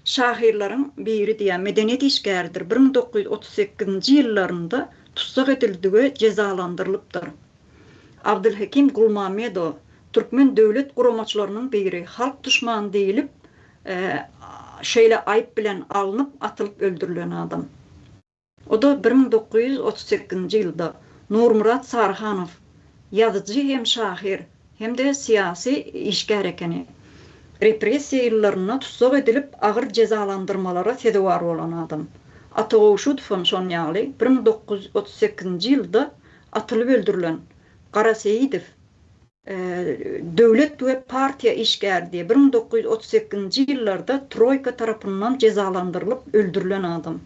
Speaker 1: şahyrlaryň biri diýýär, medeniýet işgäridir, 1938-nji ýyllarynda tussag edildi we jezalandyrylypdyr. Abdylhekim Gulmammedow türkmen döwlet guramaçylarynyň biri, halk duşmany diýlip, şeýle aýyp bilen alnyp, atylyp öldürilen adam. O-da 1938-nji ýylda Nurmyrat Saryhanow ýazyjy hem şahyr, hem-de syýasy işgär ekeni. Repressiýa ýyllarynda tussag edilip, agyr jezalandyrmalara sezewar bolan adam. Ata Gowşudowam şon ýaly 1938-nji ýylda atylyp öldürilen Gara Seýidow döwlet we partiýa işgäri diýip, 1938-nji ýyllarda troýka tarapyndan jezalandyrylyp öldürilen adam.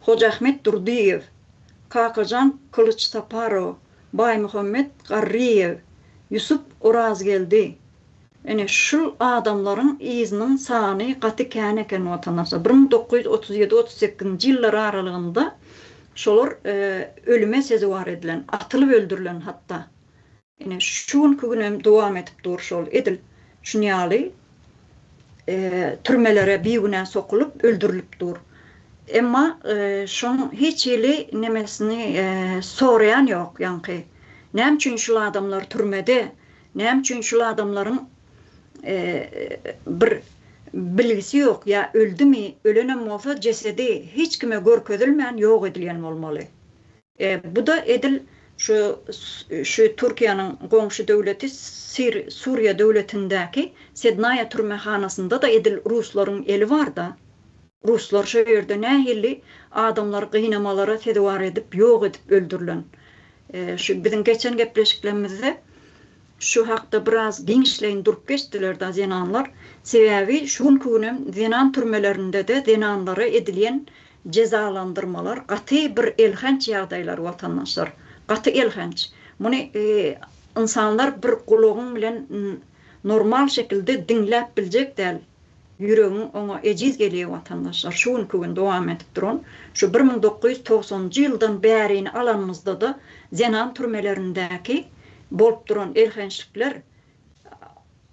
Speaker 1: Hojaahmet Durdyýew, Kakajan Kylyçsaparow, Baýmuhammet Garryýew, Ýusup Orazgeldi. Ine, şul adamlaryň yzynyň sany gaty kän eken watandaşlar. 1937, 38-nji ýyllar aralygynda şolar ölüme sezewar edilen, atylyp öldürilen hatda. Ine, şu günki günem dowam edip dur şol edil şun ýaly türmelere bigünä sokulyp öldürilip dur. Emma şoň hiç hili nemesini soraýan ýok ýaňky. Näme üçin şul adamlar türmede? Näme üçin şul adamlaryň. bir bilgisi ýok, ýa öldümi, ölenem bolsa jesedi hiç kime görkezilmän ýok edilýän bolmaly. Bu-da edil şu şu Türkiýäniň goňşy döwleti Sir Suriýa döwletindäki Sednaýa türmehanasynda-da edil ruslaryň eli bar-da. Ruslar şo ýerde nähili adamlary gynamalara sezewar edip ýok edip öldürilen. Şu biziň geçen gepleşiklerimizde şu hakda biraz giňişleýin durup geçdiler-da zenanlar. Sebäbi şu günki günem zenan türmelerinde-de zenanlara edilýän jezalandyrmalar gaty bir elhenç ýagdaýlar watandaşlar. Gaty elhenç. Muny ynsanlar bir gulagyň bilen normal şekilde diňläp biljek däl. Ýüregiň oňa ejiz gelýär watandaşlar şu günki gün dowam edip duran şu 1990-njy ýyldan bärini alanymyzda-da zenan türmelerindäki bolup duran elhençlikler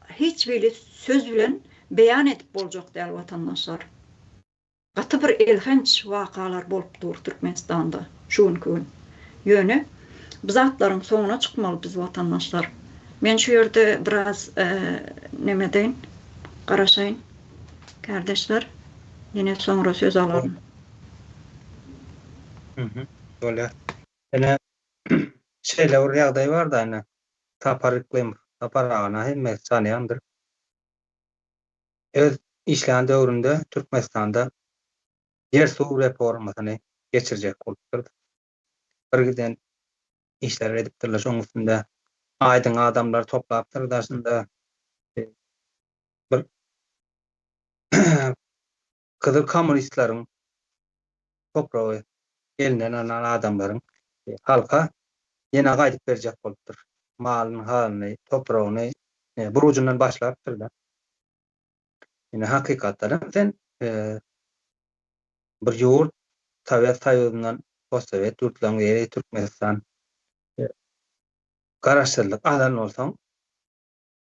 Speaker 1: hiç bili söz bilen beýan edip boljak däl watandaşlar. Gaty bir elhenç wakalar bolup dur Türkmenistanda şu günki gün. Ýöne bu zatlaryň soňuna çykmaly biz watandaşlar. Men şu ýerde biraz neme edeýin, garaşaýyn kärdeşler. Ýene soňra söz alaryn.
Speaker 2: Bolýar. Ine şeýle bir ýagdaý bar-da ine Sapar Yklymow, Sapar agany hemmesi tanaýandyr. Öz işlän döwründe Türkmenistanda ýer-suw reformasyny geçirjek bolupdyr. Birgiden işler edipdirler şonuň üstünde. Aýdyň adamlary toplapdyr daşynda. Bir gyzyl kommunistleriň topragy elinden alnan adamlaryň halka ýene gaýdyp berjek bolupdyr. Malyny, halyny, topragyny bir ujundan başlapdyr-da. Ine hakykatdanam sen bir ýurt Sowet Soýuzyndan postsowet ýurtlaryň biri Türkmenistan garaşsyzlyk alan bolsaň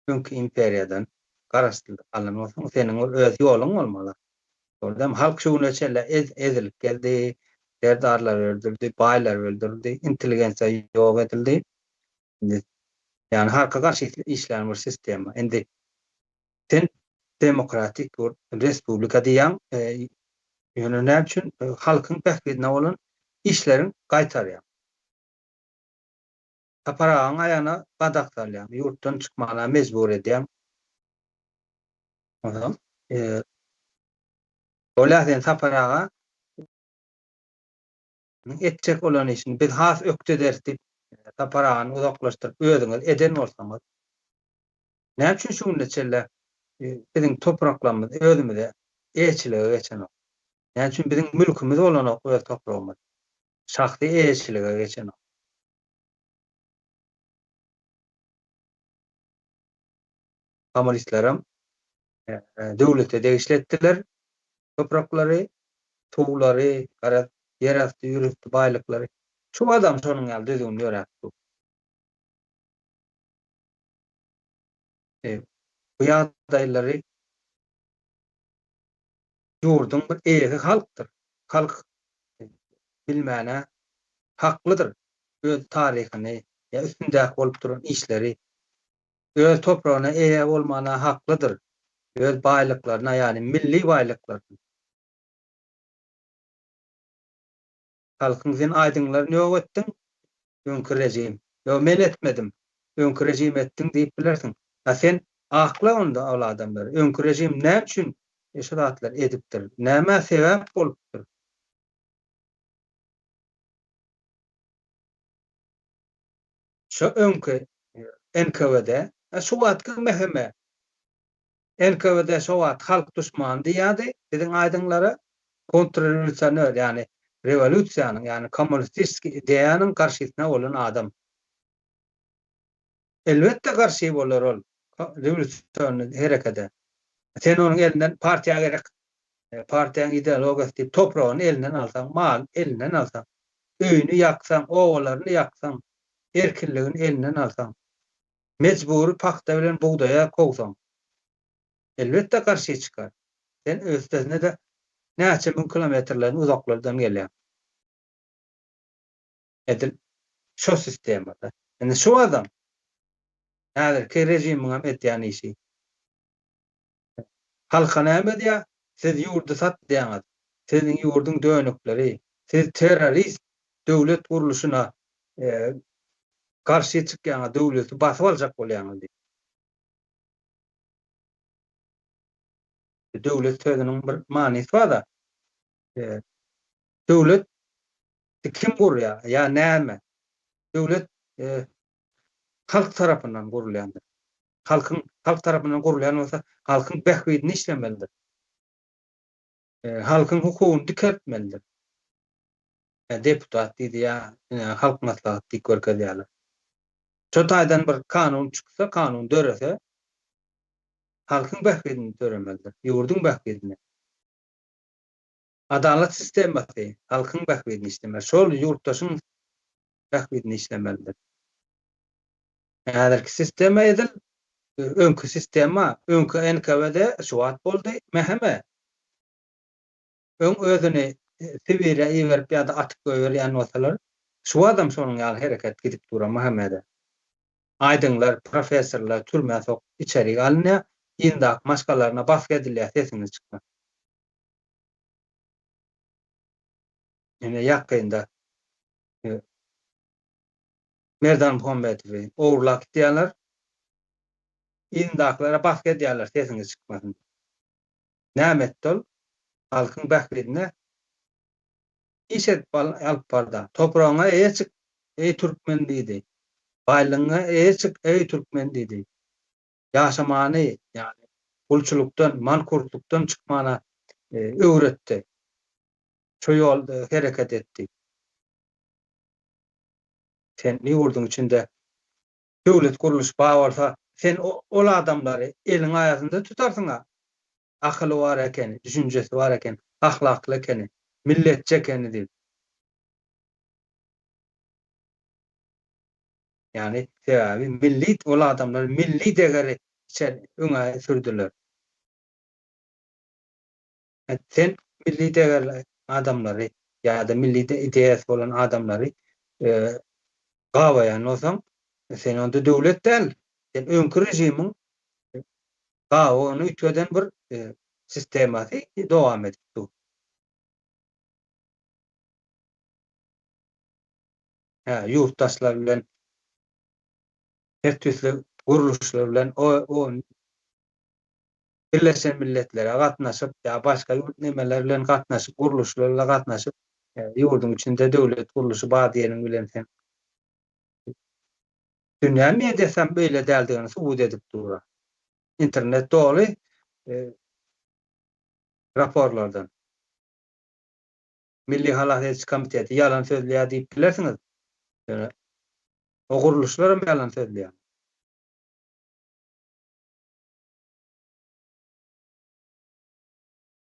Speaker 2: öňki imperiýadan garaşsyzlyk alan bolsaň seniň bir öz ýoluň bolmaly. Şol halk şu güne çenli ezilip geldi, serdarlar öldürildi, baýlar öldürildi, intelligensiýa ýok edildi. Indi ýagny halka garşy işleýän bir sistema. Indi sen demokratik bir respublika diýýäň, ýöne näme üçin halkyň bähbidine bolan işleriň gaýtarýaň? Sapar agaň aýagyna gadak salýaň, ýurtdan çykmana mejbur edýäň. Onsoň bolýar sen Sapar aga etjek bolan işini biz has ökde ederis diýip Sapar agany uzaklaşdyryp özüňiz eden bolsaňyz, näme üçin şu günde çenli biziň topraklarymyz özümize eýeçilige geçenok? Näme üçin biziň mülkümiz bolanok öz topragymyz? Şahsy eýeçilige geçenok. Kommunistlerem döwlete degişli etdiler topraklary, suwlary, garaz, ýerasty, ýerüsti baýlyklary. Şu adam şonuň ýaly düzgün ýöräp dur. Bu ýagdaýlary ýurduň bir eýesi halkdyr. Halk bilmäne haklydyr öz taryhyny ýa üstündäki bolup duran işleri. Öz topragyna eýe bolmana haklydyr. Öz baýlyklaryna ýagny milli baýlyklaryna. Halkyň sen aýdyňlaryny ýok etdiň, öňki režim. Ýok men etmedim, öňki režim etdiň diýip bilersiň. A sen akla onda ol adamlary. Öňki režim näme üçin şu zatlary edipdir? Nämä sebäp bolupdyr? Şo öňki NKWD, şu wagtky MHM NKWD şo wagt halk duşmany diýýärdi biziň aýdyňlara, kontrrewolýusioner, ýagny rewolýusiýanyň, ýagny kommunistisiki ideýanyň garşysyna bolan adam. Elbetde garşy bolar ol rewolýusion herekede. Sen onuň elinden partiýa gerek, partiýaň ideologiýasy diýip topragyny elinden alsaň, malyny elinden alsaň, öýüni ýaksaň, obalaryny ýaksaň, erkinligini elinden alsaň, Mejbury pagta bilen bugdaýa kowsaň, elbetde garşy çykar. Sen üstesine-de näçe müň kilometrlerden uzaklardan gelýäň. Edil şo sistemada. Indi şu adam häzirki režimiňem edýän işi. Halka näme diýýär? Siz ýurdy satýaňyz. Siziň ýurduň dönükleri. Siz terrorist döwlet gurluşyna garşy çykýaňyz, döwleti basyp aljak bolýaňyz diýip. Döwlet sözüniň bir manysy bar-da. Döwlet kim gurýar ýa näme? Döwlet halk tarapyndan gurulýandyr. Halkyň halk tarapyndan gurulýan bolsa, halkyň bähbidini işlemelidir. Halkyň hukugyny dikeltmelidir. Deputat diýdi ýa halk maslahaty diýip görkezýärler. Şo taýdan bir kanun çyksa, kanun dörese, halkyň bähbidini döremelidir, ýurduň bähbidine. Adalat sistemasy halkyň bähbidine işlemeli, şol ýurtdaşyň bähbidine işlemelidir. Häzirki sistema edil öňki sistema, öňki NKWD şu wagt boldy, MHM. Öň özüni Sibirýa iberip ýa-da atyp goýberýän bolsalar, şu wagtam şonuň ýaly hereket gidip dur MHM-de. Aýdyňlar, professorlar türmä sokup içerik alynýar, yzyndaky maşgalaryna basgy edilýär sesiňiz çykmasyn. Ine ýakynda Merdan Muhammetowy ogurlap gitýärler. Yzyndakylara basgy edýärler sesiňiz çykmasyn diýip. Näme etdi ol? Halkyň bähbidine iş edip alyp barda. Topragyňa eýe çyk, eý türkmen diýdi. Baýlygyňa eýe çyk, eý türkmen diýdi. Ýaşamany, ýagny gulçulykdan, mankurtlykdan çykmana öwretdi. Şo ýolda hereket etdi. Sen ýurduň içinde döwlet gurluş bar bolsa, sen ol adamlary eliň aýasynda tutarsyň-a. Akyly bar ekeni, düşünjesi bar ekeni, ahlakly ekeni, milletçi ekeni diýip. Ýagny sebäbi milli ol adamlar milli degeri içeri öňe sürdüler. Sen milli degerli adamlary ýa-da milli ideýasy bolan adamlary gabaýan bolsaň, sen onda döwlet däl. Sen öňki režimiň gabawyny üýtgeden bir sistemasy dowam edip dur. Hä, ýurtdaşlar bilen her tüýsli gurluşlar bilen o Birleşen Milletlere gatnaşyp ýa başga ýurt nemeler bilen gatnaşyp, gurluşlar bilen gatnaşyp, ýurduň içinde döwlet gurluşy bar diýeniň bilen sen dünýä mediasy hem beýle däldigini subut edip dur. Internet doly raporlardan. Milli halas ediji komiteti ýalan sözleýär diýip bilersiňiz. Ýöne o gurluşlar hem ýalan sözleýär.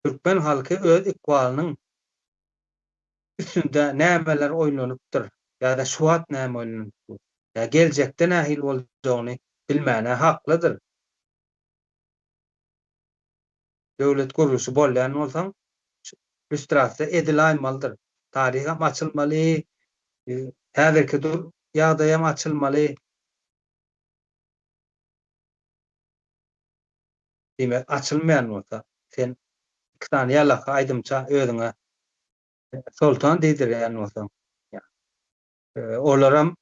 Speaker 2: Türkmen halky öz ykbalynyň üstünde nämeler oýlanypdyr ýa-da şu wagt näme oýlanyp dur, ýa geljekde nähili boljagyny bilmäne haklydyr. Döwlet gurluşy bolýan bolsaň, lýustrasiýa edilaýmalydyr. Taryham açylmaly, häzirki ýagdaýam açylmaly. Diýmek, açylmaýan bolsa, sen iki sany ýalaka aýdymça özüňe soltan diýdirýän bolsaň, olaram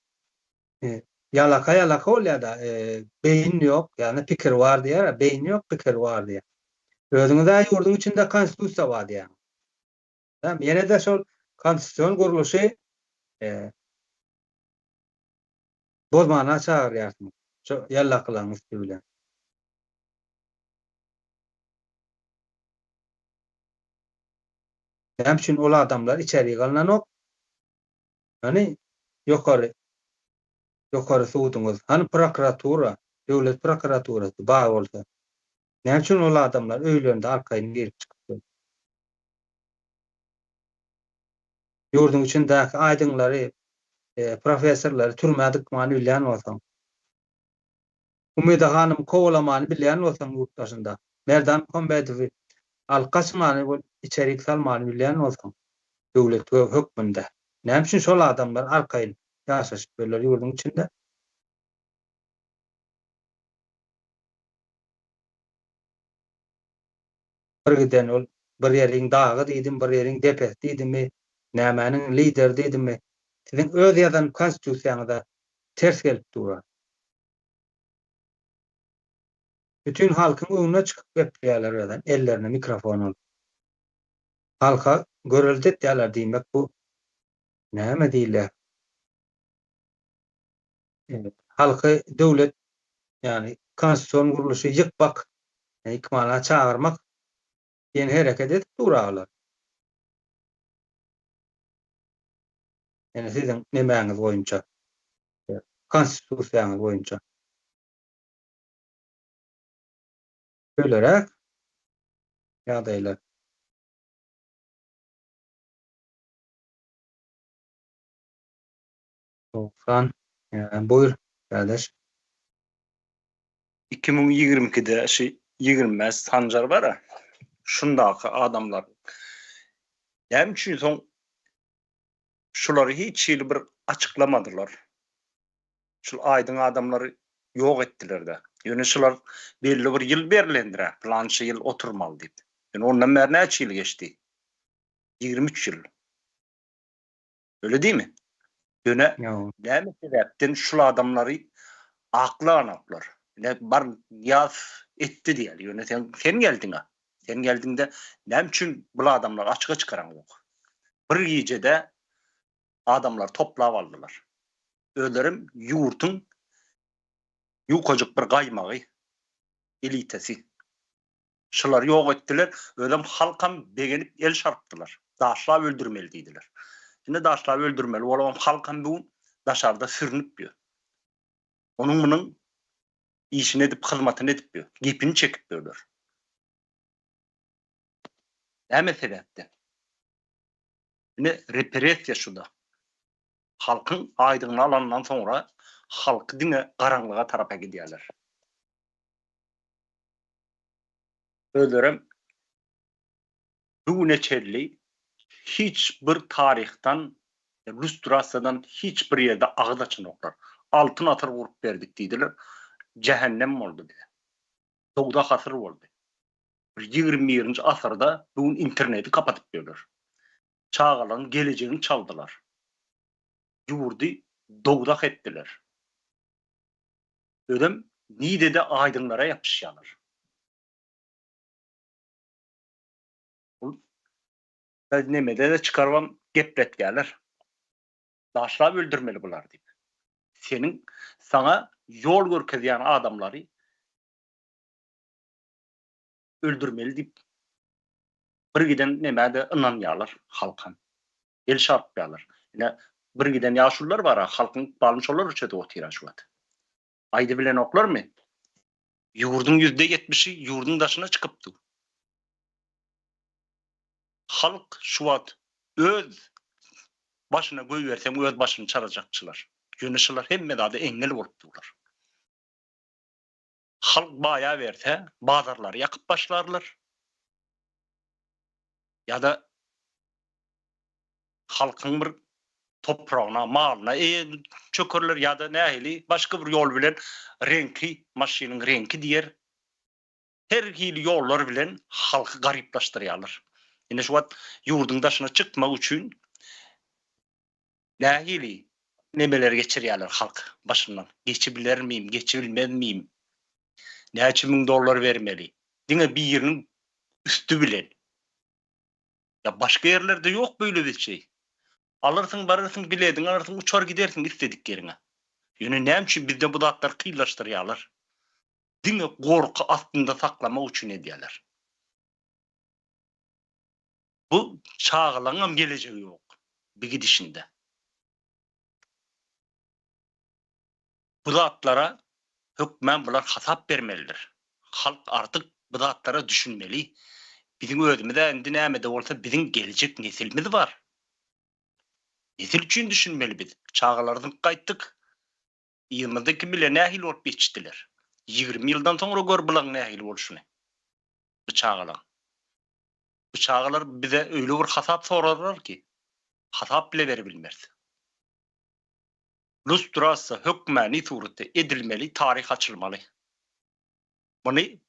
Speaker 2: ýalaka ýalaka bolýar-da, beýin ýok, ýagny pikir bar diýýär, beýin ýok, pikir bar diýýär. Özüňiz-ä ýurduň içinde konstitusiýa bar diýýäňiz. Ýene-de şol konstitusion gurluşy bozmana çagyrýarsyňyz şo ýallakylaryň üsti bilen. Näme üçin ol adamlar içerik alnanok? Hany ýokary ýokary suduňyz, hany prokuratura, döwlet prokuraturasy bar bolsa. Näme üçin ol adamlar öýlerinde arkaýyn girip çykyp dur? Ýurduň içindäki aýdyňlary, professorlary türmä dykmany bilýän bolsaň, Umyda hanymy kowalamany bilýän bolsaň ýurt daşynda, Merdan Muhammedowy alyp gaçmany we içerik salmany bilýän bolsaň, döwlet hökmünde, näme üçin şol adamlar arkaýyn ýaşaşyp ýörler ýurduň içinde? Bir giden ol bir ýeriň dagy diýdim, bir ýeriň depesi diýdimmi, nämäniň lideri diýdimmi, siziň öz ýazan konstitusiýaňyza ters gelip dur-a. Bütin halkyň öňüne çykyp gepleýärler özem, ellerine mikrofon alyp. Halka görelde etýärler diýmek bu näme diýilýär? Halky döwlet, ýagny konstitusion gurluşy ýykmak, ýykmana çagyrmak diýen hereket edip dur-a olar. Ýöne siziň nemäňiz boýunça, konstitusiýaňyz boýunça. Şeýleräk ýagdaýlar. 90 Buýr, kardeş.
Speaker 3: 2022-de şu 25 Sanjar bar-a, şundaky adamlar näme üçin soň şulary hiç hili bir açyklamadylar? Şul aýdyň adamlary ýok etdiler-de. Ýöne şular belli bir ýyl berlendir-ä, pylança ýyl oturmaly diýip. Ýöne ondan bäri näçe ýyl geçdi? 23 ýyl. Öyle diými? Ýöne näme sebäpden şul adamlary aklanoklar? Ine bar Nyýazow etdi diýeli. Ýöne sen sen geldiň-a. Sen geldiňde näme üçin bul adamlary açyga çykaraňok? Bir gijede adamlary toplap aldylar. Özlerem ýurtuň ýukajyk bir gaýmagy, elitesi. Şulary ýok etdiler, özem halkam begenip el çarpdylar. Daşlap öldürmeli diýdiler. Indi daşlap öldürmeli bolabam halkam bu gün daşarda sürünip ýör. Onuň munuň işini edip, hyzmatyny edip ýör. Gepini çekip ýörler. Näme sebäpden? Ine repressiýa şuda. Halkyň aýdygyny alandan soňra halky diňe garaňlyga tarap äkidýärler. Özlerem bu güne çenli hiç bir taryhdan, lýustrasiýadan hiç bir ýerde agyz açanoklar. Altyn asyr gurup berdik diýdiler. Jähennem boldy bize. Dowzah asyr boldy. Bir ýigrimi birinji asyrda bu gün interneti kapatyp ýörler. Çagalaryň gelejegini çaldylar. Ýurdy dowzah etdiler. Özem nidede aýdyňlara ýapyşýarlar. Ol nemede-de çykarybam gepletýärler. Daşlap öldürmeli bulary diýip. Seniň saňa ýol görkezýän adamlary öldürmeli diýip bir giden nemä-de ynanýarlar halkam. El çarpýarlar. Ine, bir giden ýaşulular bar-a, halkyň ykbalyny şolar çözüp otyr-a şu wagt. Aýdybilenoklarmy? Ýurduň ýüzde ýetmişi ýurduň daşyna çykyp dur. Halk şu wagt öz başyna goýberseň öz başyny çarajakçylar. Ýöne şular hemme zada eňňel bolup durlar. Halk baýaberse bazarlary ýakyp başlarlar. Ýa-da halkyň bir topragyna, malyna eýe çökerler ýa-da nähili başga bir ýol bilen reňki, maşynyň reňki diýer. Her hili ýollar bilen halky garyplaşdyrýarlar. Ine şu wagt ýurduň daşyna çykmak üçin nähili nemeleri geçirýärler halk başyndan. Geçibilermim, geçibilmezmim? Näçe müň dollar bermeli? Diňe biriniň üsti bilen. Ýa başga ýerlerde ýok beýle bir şey. Alyrsyň bararsyň bilediňi alyrsyň uçar gidersiň isledik ýeriňe. Ýöne näme üçin bizde bu zatlary kynlaşdyrýarlar? Diňe gorky astynda saklamak üçin edýärler. Bu çagalaňam gelejegi ýok bi gidişinde. Bu zatlara hökmän bular hasap bermelidir. Halk artyk bu zatlara düşünmeli. Biziň özümiz-ä indi näme-de bolsa biziň geljek nesilimiz bar. Nesil üçin düşünmeli biz. Çagalary zyňyp gaýtdyk. Yzymyzda kim bilýär nähili bolup ýetişdiler. 20 ýyldan soňra gör bulaň nähili bolşuny. Bu çagalaň. Bu çagalar bize öýle bir hasap sorarlar ki, hasap bile beribilmeris. Lustrasiýa hökmany suratda edilmeli, taryh açylmaly. Muny.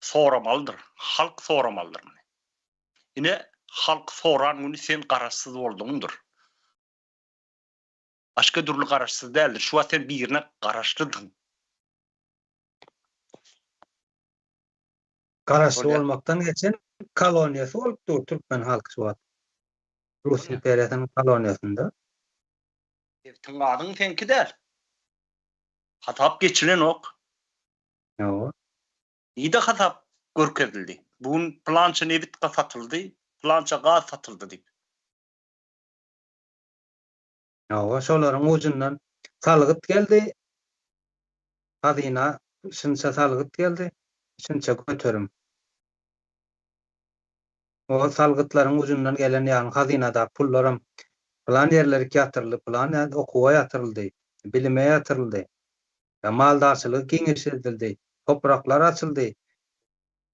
Speaker 3: Soramalydyr. Halk soramalydyr muny. Ine, halk soran güni sen garaşsyz boldugyňdyr. Başga dürli garaşsyz däldir. Şu wagt sen birine garaşlydyň.
Speaker 2: Garaşly bolmakdan geçen koloniýasy bolup dur türkmen halky şu wagt. Rus imperiýasynyň koloniýasynda.
Speaker 3: Nebitiň gazyň seňki däl. Hasap geçilenok.
Speaker 2: Ýok.
Speaker 3: Nide hasap görkezildi? Bu gün pylança nebit satyldy, pylança gaz satyldy diýip.
Speaker 2: Hawa, şolaryň ujundan salgyt geldi, hazyna şunça salgyt geldi, şunça göterim. O salgytlaryň ujundan gelen ýagny hazynadaky pullaram pylan ýerlerik ýatyryldy, pylan ýerde okuwa ýatyryldy, bilime ýatyryldy, maldarçylygy giňeşdildi, topraklar açyldy,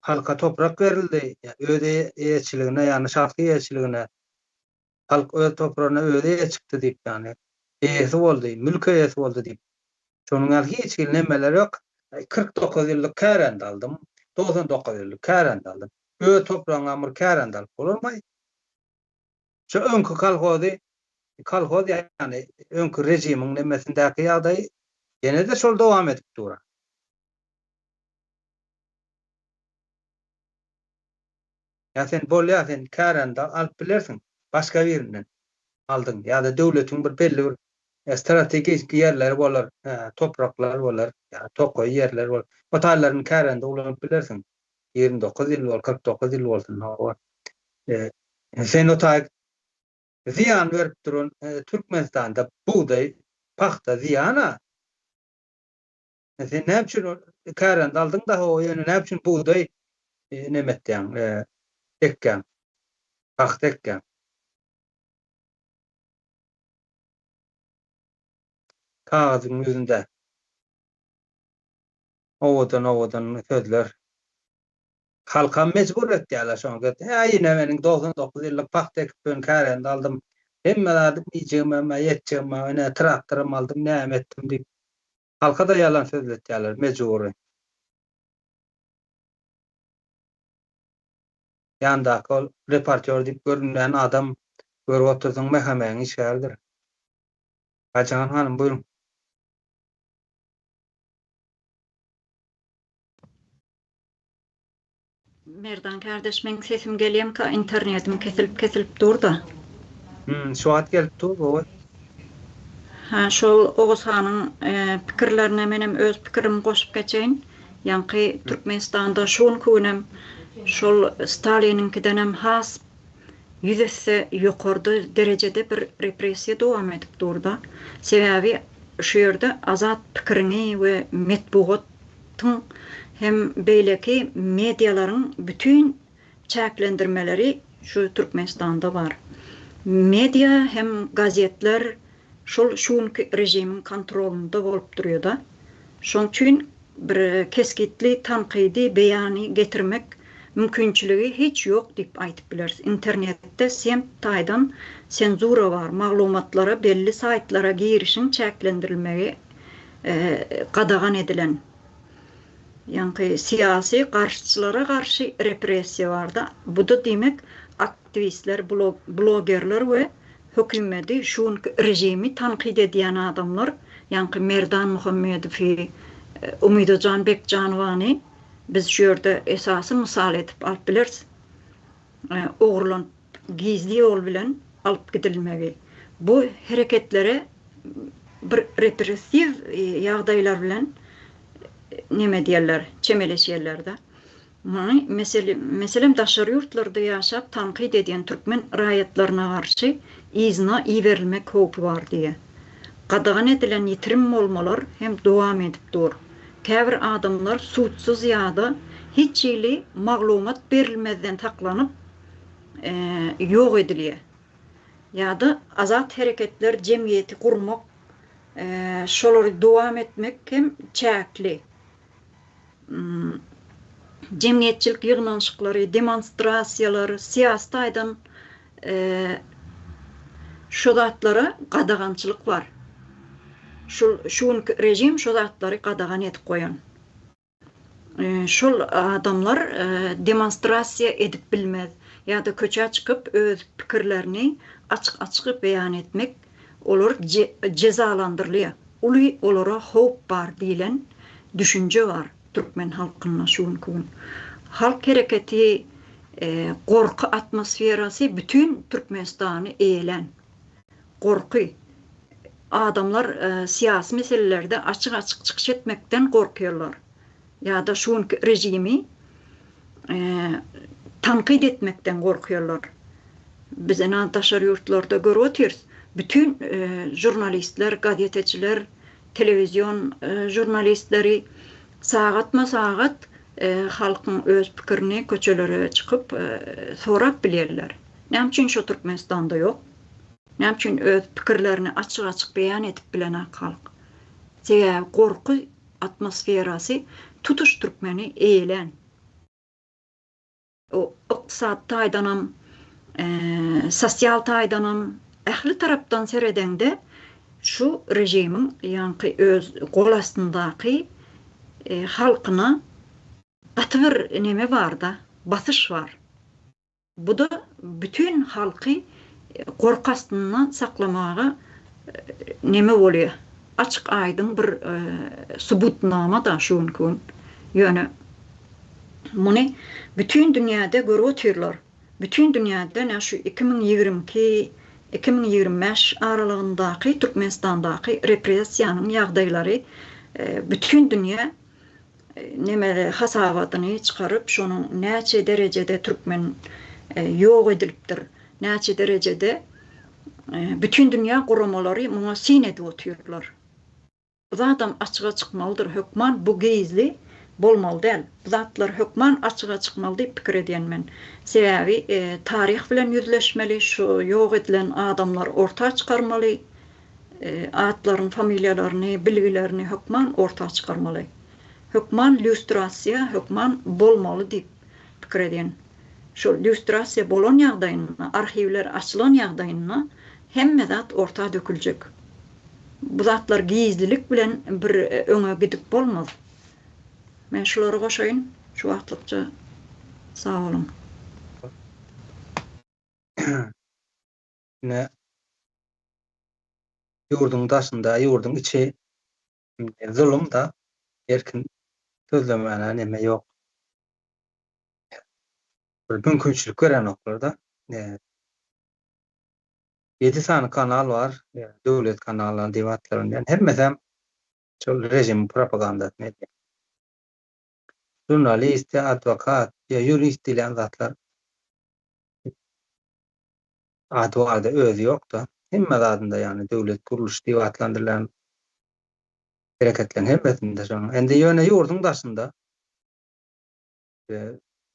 Speaker 2: halka toprak berildi, öz eýeçiligine, ýagny şahsy eýeçiligine, halk öz topragyna özi eýe çykdy diýip, ýagny eýesi boldy, mülk eýesi boldy diýip. Şonuň ýaly hiç hili nemeler ýok. 49 ýyllyk kärende aldym, 99 ýyllyk kärende aldym. Öz topragyňa bir kärende alyp bolarmaý? Şu öňki kolhozy, kolhoz ýagny öňki režimiň nemesindäki ýagdaý ýene-de şol dowam edip dur. Ýa sen bolýa sen kärende alyp bilersiň başga birinden aldyň ýa-da döwletiň bir belli bir strategik ýerleri bolar, topraklar bolar, ýa tokaý ýerler bolar. O taýlaryny kärende ulanyp bilersiň. 29 ýyl bol, 49 ýyl bolsun, hawa. Sen o taý zyýan berip duran Türkmenistanda bugdaý, pagta zyýan-a. Sen näme üçin kärende aldyň-da, hawa, ýöne näme üçin bugdaý neme etýäň, ekýäň, pagta ekýäň? Kagyzyň ýüzünde owadan-owadan sözler. Halkam mejbur etýärler şoňa. Hä, ine meniň 99 ýyllyk pagta ekip ýören kärende aldym. Hemme zadym iýjegimem, ýetjegim, ine traktoram aldym, näme etdim diýip. Halka-da ýalan sözletýärler mejbury. Ýandaky ol reportýor diýip görünýän adam görüp otursaň MHM-iň işgäridir. Aýjahan hanym buýruň.
Speaker 1: Merdan kardeş meň sesim gelýämka internetim kesilip kesilip durda.
Speaker 2: Hmm şu wagt gelip dur gowy.
Speaker 1: Ha şol Oguzhanyň pikirlerine menem öz pikirimi goşup geçeýin. Ýaňky Türkmenistanda şu günki günem şol Staliniňkidenem has ýüz esse ýokarda derejede bir repressiýa dowam edip durda. Sebäbi şu ýerde azat pikiriňi we metbugat tyň hem beýleki medialaryň bütin çäklendirmeleri şu Türkmenistanda bar. Media hem gazetler şol şu günki režimiň kontrolynda bolup durýada. Şoň üçin bir kesgitli tankydy beýany getirmek mümkinçiligi hiç ýok diýip aýdyp bileris. Internetde semt taýdan senzura bar, maglumatlara belli saýtlara girişiň çäklendirilmegi gadagan edilen ýaňky syýasy garşyçylara garşy repressiýa barda. Bu-da diýmek aktiwistler, blogerler we hökümedi, şu günki režimi tankyt edýän adamlar, ýaňky Merdan Muhammedowy, Umydajan Bekjanowany biz şu ýerde esasy mysal edip alyp bileris. Ogurlanyp gizli ýol bilen alyp gidilmegi. Bu hereketlere bir repressiw ýagdaýlar bilen neme edýärler, çemeleşýärler-de. Muny meselem daşary ýurtlarda ýaşap tankyt edýän türkmen raýatlaryna garşy yzyna iberilmek howpy bar diýýär. Gadagan edilen ýitirim bolmalar hem dowam edip dur. Käbir adamlar sudsuz ýa-da hiç hili maglumat berilmezden saklanyp, ýok edilýär. Ýa-da azat hereketler jemgyýeti gurmak, şolary dowam etmek hem çäkli. Jemgyýetçilik ýygnanyşyklary, demonstrasiýalar, syýasy taýdan şu zatlara gadagançylyk bar. Şul şu günki režim şu zatlary gadagan edip goýan. Şol adamlar demonstrasiýa edip bilmez ýa-da köçä çykyp öz pikirlerini açyk-açyk beýan etmek olar jezalandyrylýar. Uly olara howp bar diýlen düşünje bar türkmen halkynda şu günki gün. Halk hereketi gorky atmosferasy bütin Türkmenistany eýelän. Gorky. Adamlar syýasy meselelerde açyk-açyk çykyş etmekden gorkýarlar. Ýa-da şu günki režimi tankyt etmekden gorkýarlar. Biz ine daşary ýurtlarda görüp otyrys. Bütin žurnalistler, gazeteçiler, telewizion žurnalistleri sagatma-sagat halkyň öz pikirini köçelere çykyp sorap bilýärler. Näme üçin şo Türkmenistanda ýok? Näme üçin öz pikirlerini açyk-açyk beýan edip bilenak halk? Sebäbi gorky atmosferasy tutuş türkmeni eýelän. O ykdysady taýdanam, sosial taýdanam ähli tarapdan seredeňde şu režimiň ýaňky öz gol astyndaky halkyna gaty bir neme barda, basyş bar. Bu-da bütin halky gorky astynda saklamaga neme bolýar. Açyk-aýdyň bir subutnama-da şu günki gün. Ýöne muny bütin dünýäde görüp otyrlar. Bütin dünýäde nä şu 2022, 2025 aralygyndaky Türkmenistandaky repressiýanyň ýagdaýlary bütin dünýä neme hasabatyny çykaryp, şonuň näçe derejede türkmen ýok edilipdir, näçe derejede bütin dünýä guramalary muňa syn edip otyrlar. Bu zadam açyga çykmalydyr, hökman bu gizli bolmaly däl. Bu zatlar hökman açyga çykmaly diýip pikir edýän men. Sebäbi taryh bilen ýüzleşmeli, şu ýok edilen adamlary orta çykarmaly. Atlaryny, familiýalaryny, bilgilerini hökman orta çykarmaly. Hökman lýustrasiýa hökman bolmaly diýip pikir edýän. Şol lýustrasiýa bolan ýagdaýynda, arhiwler açylan ýagdaýynda hemme zat orta döküljek. Bu zatlar gizlilik bilen bir öňe gidip bolmaz. Men şulary goşaýyn şu wagtlykça. Sag boluň.
Speaker 2: Ine, ýurduň daşynda, ýurduň içi zulum-da, erkin sözlemäne neme ýok. Bir mümkinçilik berenoklar-da. Ýedi sany kanal bar, döwlet kanallary diýip atlandyrylýan. Hemmesem şol režimiň propagandasyny edýär. Žurnalist ýa adwokat ýa ýurist diýlen zatlar Ady barda özi ýokda. Hemme zadynda ýagny döwlet gurluşy diýip atlandyrylýan hereketleriň hemmesinde şonuň. Indi ýöne ýurduň daşynda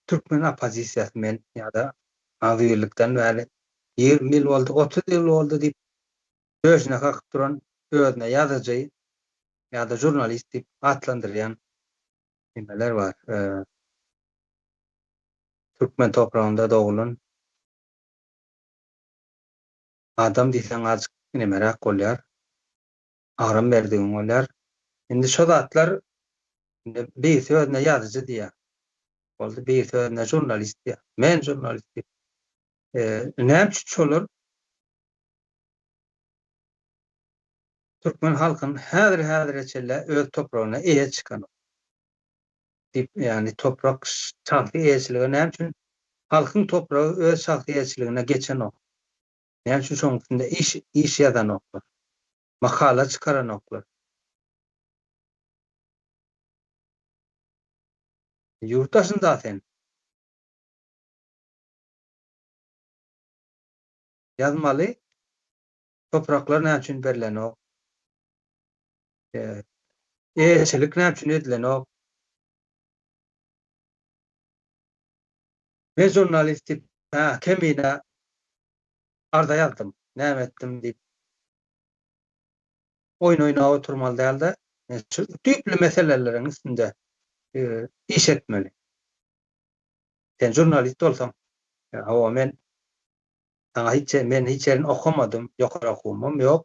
Speaker 2: türkmen oppozisiýasy men ýa-da agzybirlikden bäri 20 ýyl boldy, 30 ýyl boldy diýip döşüne kakyp duran özüne ýazyjy ýa-da žurnalist diýip atlandyrýan nimeler bar. Türkmen topragynda doglan Adam diýseň azjyk nemeräk bolýar. Agram berdigiň bolýar. Indi şo zatlar indi birisi özüne ýazyjy diýýär. Boldy, birisi özüne žurnalist diýýär. Men žurnalist diýip. Näme üçin şolar türkmen halkyny häzir-häzire çenli öz topragyna eýe çykanok? Diýip, ýagny toprak şahsy eýeçilige näme üçin halkyň topragy öz şahsy eýeçiligine geçenok? Näme üçin şonuň üstünde iş iş ýazanoklar? Makala çykaranoklar? Ýurt daşynda sen. Ýazmaly. Topraklar näme üçin berlenok? Eýeçilik näme üçin edilenok? Men žurnalist diýip, hä, Kemine arza ýazdym, näme etdim diýip, oýun oýnap oturmaly däl-de, şu düýpli meseleleriň üstünde iş etmeli. Sen žurnalist bolsaň, hawa, men Saňa hiç men hiç ýerini okamadym, ýokary okuwymam ýok.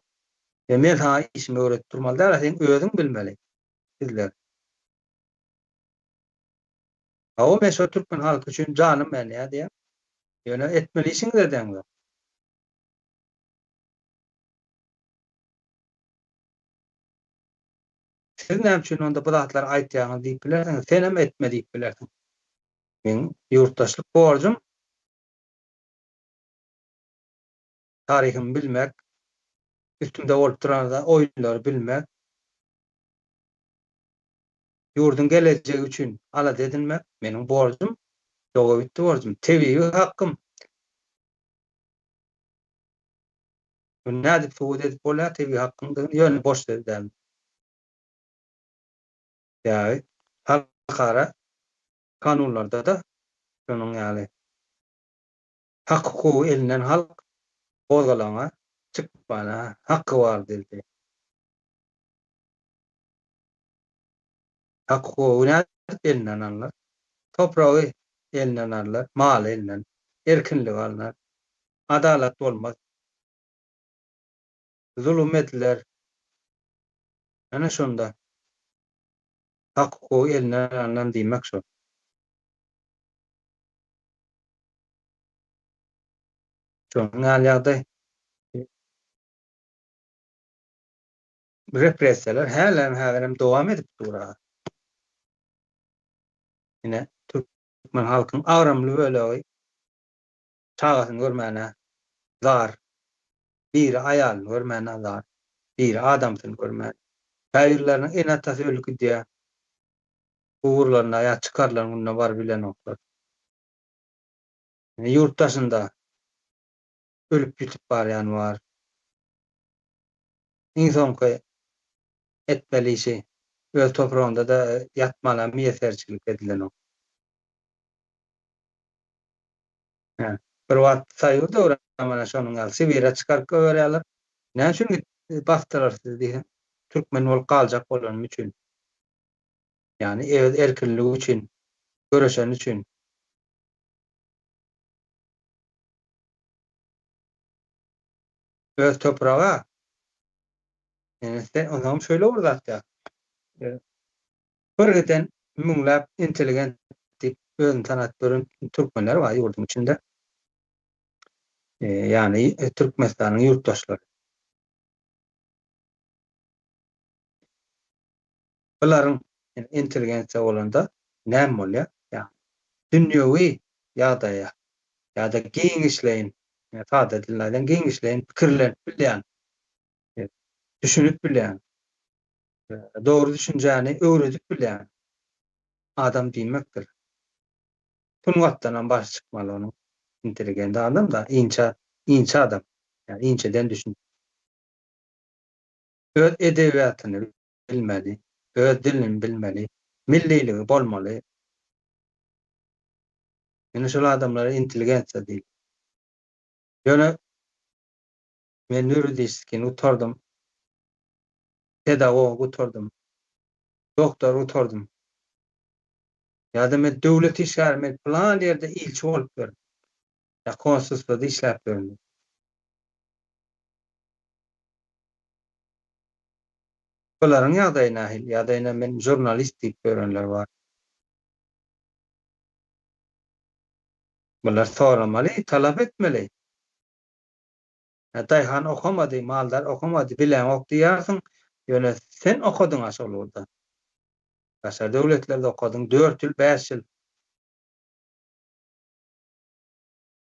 Speaker 2: We men saňa işimi öwredip durmaly däl, sen özüň bilmeli. Sizler. Hawa, men şo türkmen halky üçin janym berýär diýýär. Ýöne etmeli işiňizi edeňzok. Siz näme üçin onda bu zatlary aýtýaňyz diýip bilersiňiz, senem etme diýip bilersiň. Meň ýurtdaşlyk borjum taryhymy bilmek, üstümde bolup duran oýunlary bilmek, ýurduň gelejegi üçin alada edinmek meniň borjum, dogabitdi borjum, tebigy hakkym. Muny nädip subut edip bolýar tebigy hakkyňdygyny, ýöne boş söz däl. Sebäbi halkara kanunlarda-da şonuň ýaly hak-hukugy elinden halk gozgalaňa çykmana haky bar diýildi. Hak-hukugy nädip elinden alnar? Topragy elinden alnar, maly elinden, erkinligi alnar. Adalat bolmaz. Zulum ediler. Ene şonda hak-hukugy elinden alnan diýmek şol. Şonuň ýaly ýagdaý. Repressiýalar hälem häzirem dowam edip dur-a. Ine, türkmen halkyň agramly bölegi çagasyny görmäne zar, biri aýalyny görmäne zar, biri adamsyny görmän. Käbirleriniň ene-atasy ölüp gidýär. Guburlaryna ýa çykarylan gününe baryp bilenoklar. Ine, ýurt daşynda ölüp ýitip barýan bar. Iň soňky etmeli işi öz topragynda-da ýatmana miýesserçilik edilenok. Hä, bir wagt soýuz döwri mana şonuň ýaly Sibire çykaryp goýberýärler. Näme üçin git basdylar sizi diýseň, türkmen bolup galjak bolanym üçin. Ýagny öz erkinligi üçin göreşeni üçin. Öz topraga Ýöne sen onsoňam şöyle bir zat ýa. Bir giden müňläp intelligent diýip özüni tanadyp ýören türkmenler bar ýurduň içinde. Ýagny Türkmenistanyň ýurtdaşlary. Bularyň intelligensiýa bolanda näme bolýar? Ýagny dünýewi ýagdaýa ýa-da giňişleýin, sada dilde aýdaň, giňişleýin pikirlenip bilýän, düşünip bilýän, dogry düşünjäni öwredip bilýän adam diýmekdir. Sungatdanam başy çykmaly onuň. Intelligent adam-da, inçe, inçe adam. Ýagny inçeden düşünip. Öz edebiýatyny bilmeli, öz dilini bilmeli, milliligi bolmaly. Ine şol adamlara intelligensiýa diýilýär. Ýöne men ýuridiskini gutardym, pedagog gutardym, doktor gutardym. Ýa-da men döwlet işgäri, men pylan ýerde ilçi bolup ýörün. Ýa konsulstwada işläp ýörün. Bularyň ýagdaýy nähili? Ýa-da ine men žurnalist diýip ýörenler bar. Bular soramaly, talap etmeli. Hä, daýhan okamady, maldar okamady, bileňok diýýärsiň, ýöne sen okadyň-a şol ugurda. Daşary döwletlerde okadyň, dört ýyl, bäş ýyl.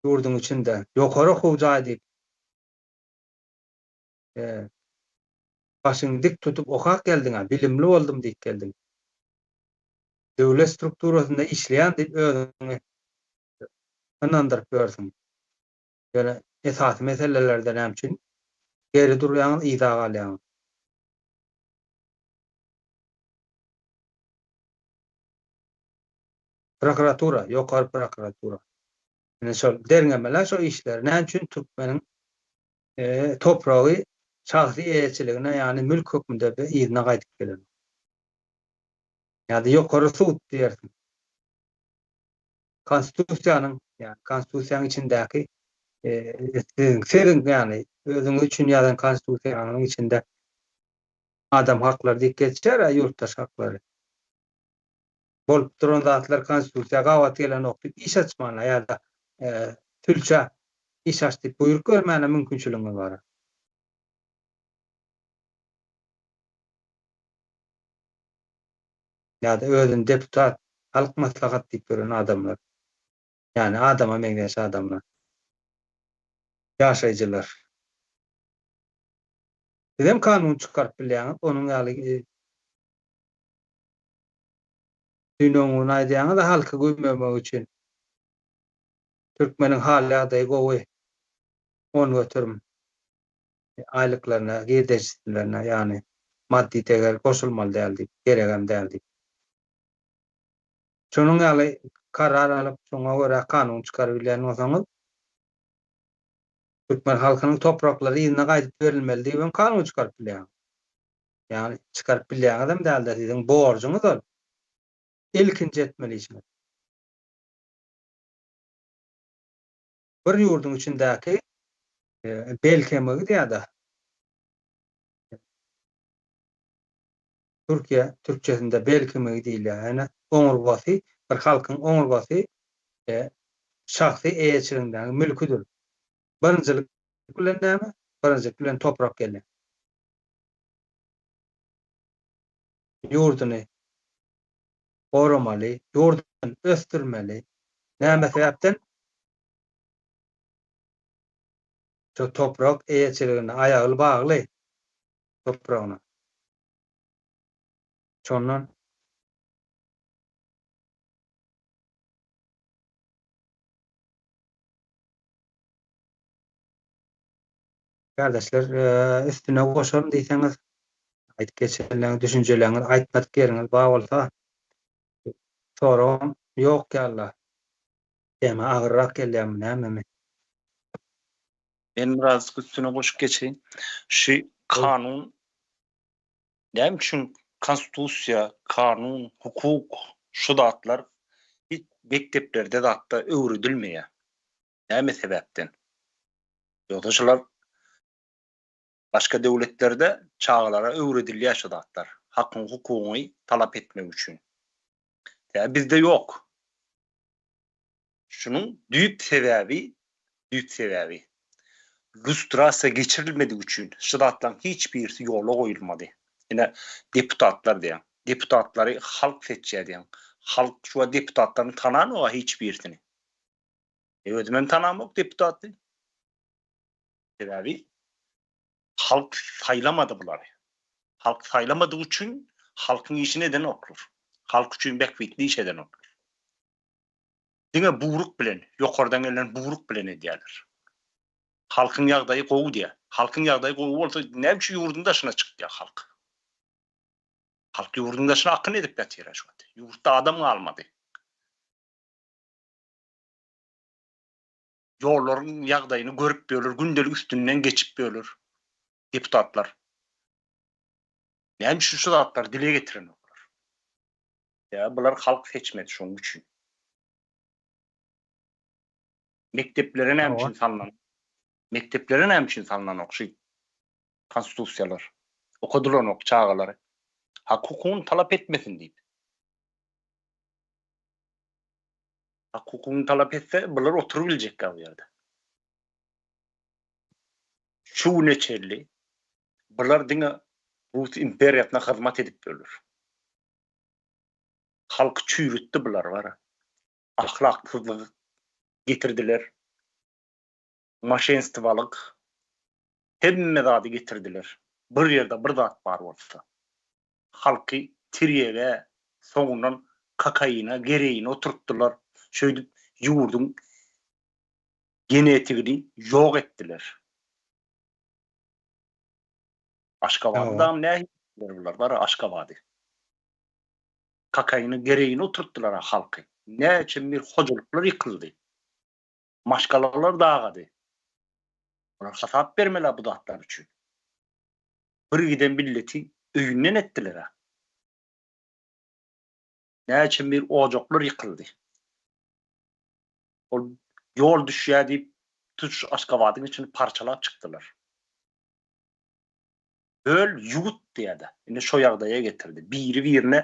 Speaker 2: Ýurduň içinde ýokary okuw jaý diýip, Başyňy dik tutup okap geldiň-ä, bilimli boldum diýip geldiň. Döwlet strukturasynda işleýän diýip özüňi ynandyryp ýörsüň. Ýöne esasy meselelerde näme üçin geri durýaňyz, yza galýaňyz? Prokuratura, ýokary prokuratura. Ine şol derňemeli şo işleri. Näme üçin türkmeniň topragy şahsy eýeçiligine, ýagny mülk hökmünde yzyna gaýdyp gelenok. Ýa-da ýokary sud diýersiň. Konstitusiýanyň, ýagny konstitusiýanyň içindäki siziň, siziň ýagny özüňiz üçin ýazan konstitusiýaňyzyň içinde adam haklary diýip geçýär-ä, ýurtdaş haklary. Bolup duran zatlar konstitusiýa gabat gelenok diýip iş açmana ýa-da sülçä iş aç diýip buýruk bermäne mümkinçiligiňiz bar. Ýa-da özüni deputat, halk maslahat diýip ýören adamlar. Ýagny adama meňzeş adamlar. Ýaşaýjylar. Sizem kanun çykaryp bilýäňiz, onuň ýaly düýn öňňün aýdýaňyz-a halky güýmemek üçin. Türkmeniň hal-ýagdaýy gowy. 10% aýlyklaryna, girdejislerine, ýagny maddy deger goşulmaly däl diýip, geregem däl diýip. Şonuň ýaly karar alyp, şoňa görä kanun çykarybilýän bolsaňyz, türkmen halkynyň topraklary yzyna gaýdyp berilmeli diýip hem kanun çykaryp bilýäňiz. Ýagny çykaryp bilýäňizem däl-de, siziň borjuňyz ol. Ilkinji etmeli işiňiz. Bir ýurduň içindäki bel kemigi diýýär-de. Türkiýe türkçesinde bel kemigi diýilýär. Ýöne oňurgasy bir halkyň oňurgasy şahsy eýeçiligindäki mülküdir. Birinjilik bilen näme? Birinjilik bilen toprak gelýär. Ýurduny goramaly, ýurduny ösdürmeli. Näme sebäpden? Şu toprak eýeçiligine aýagyly bagly topragyna. Şondan Kardeşler, üstüne goşaryn diýseňiz, aýdyp geçenleriňiz, düşünjeleriňiz, aýtmadyk ýeriňiz bar bolsa, soragym ýok ýaly. Tema agyrrak gelýärmi, nämemi?
Speaker 3: Men birazjyk üstüne goşup geçeýin. Şu kanun näme üçin konstitusiýa, kanun, hukuk şu zatlar hiç mekdeplerde zatda öwredilmeýär? Näme sebäpden? Ýogsa şular başga döwletlerde çagalara öwredilýär şu zatlar. Hakyň, hukugyňy talap etmek üçin. Sebäbi bizde ýok. Şunuň düýp sebäbi, düýp sebäbi lustrasiýa geçirilmedigi üçin şu zatlaryň hiç birisi ýola goýulmady. Ine, deputatlar diýýäň. Deputatlary halk seçýär diýýäň. Halk şu wagt deputatlaryny tananok-a hiç birisini. E, özümem tanamok deputaty. Sebäbi halk saýlamady bulary. Halk saýlamadygy üçin halkyň işini edenoklar. Halk üçin bähbitli iş edenoklar. Diňe buýruk bilen, ýokardan gelen buýruk bilen edýärler. Halkyň ýagdaýy gowy diýýär. Halkyň ýagdaýy gowy bolsa, näme üçin ýurduň daşyna çykýar halk? Halk ýurduň daşyna akyn edip ýatyr şu wagt. Ýurtda adam galmady. Ýollaryň ýagdaýyny görüp ýörler, gündelik üstünden geçip ýörler deputatlar. Näme üçin şu zatlary dile getirenoklar? Sebäbi bular halk seçmedi şonuň üçin. Mekdeplere näme üçin salnan? Mekdeplere näme üçin salnanok şu konstitusiýalar? Okadylanok çagalary. Hak hukugyny talap etmesin diýip. Hak hukugyny talap etse bular oturybiljekkä bu ýerde. Şu güne çenli bular diňe Rus imperiýasyna hyzmat edip ýörler. Halky çüýrütdi bular bara. Ahlaksyzlygy getirdiler. Maşenstwalyk hemme zady getirdiler. Bir ýerde bir zat bar bolsa. Halky tirýege, soňundan kokaina, gereýine oturtdylar. Şeýdip ýurduň genetigini ýok etdiler. Aşgabady dam nähili etdiler bular bara Aşgabady. Kokaina, gereýine oturtdylar halky. Näçe bir hojalyklar ýykyldy. Maşgalalar dagady. Bular hasap bermeli bu zatlar üçin. Bir giden milleti öýünden etdiler-ä. Näçe bir ojaklar ýykyldy. Ol ýol düşýär diýip, tutuş Aşgabadyň içini parçalap çykdylar. Böl, ýuwut diýýär-de. Indi şo ýagdaýa getirdi. Biri-birine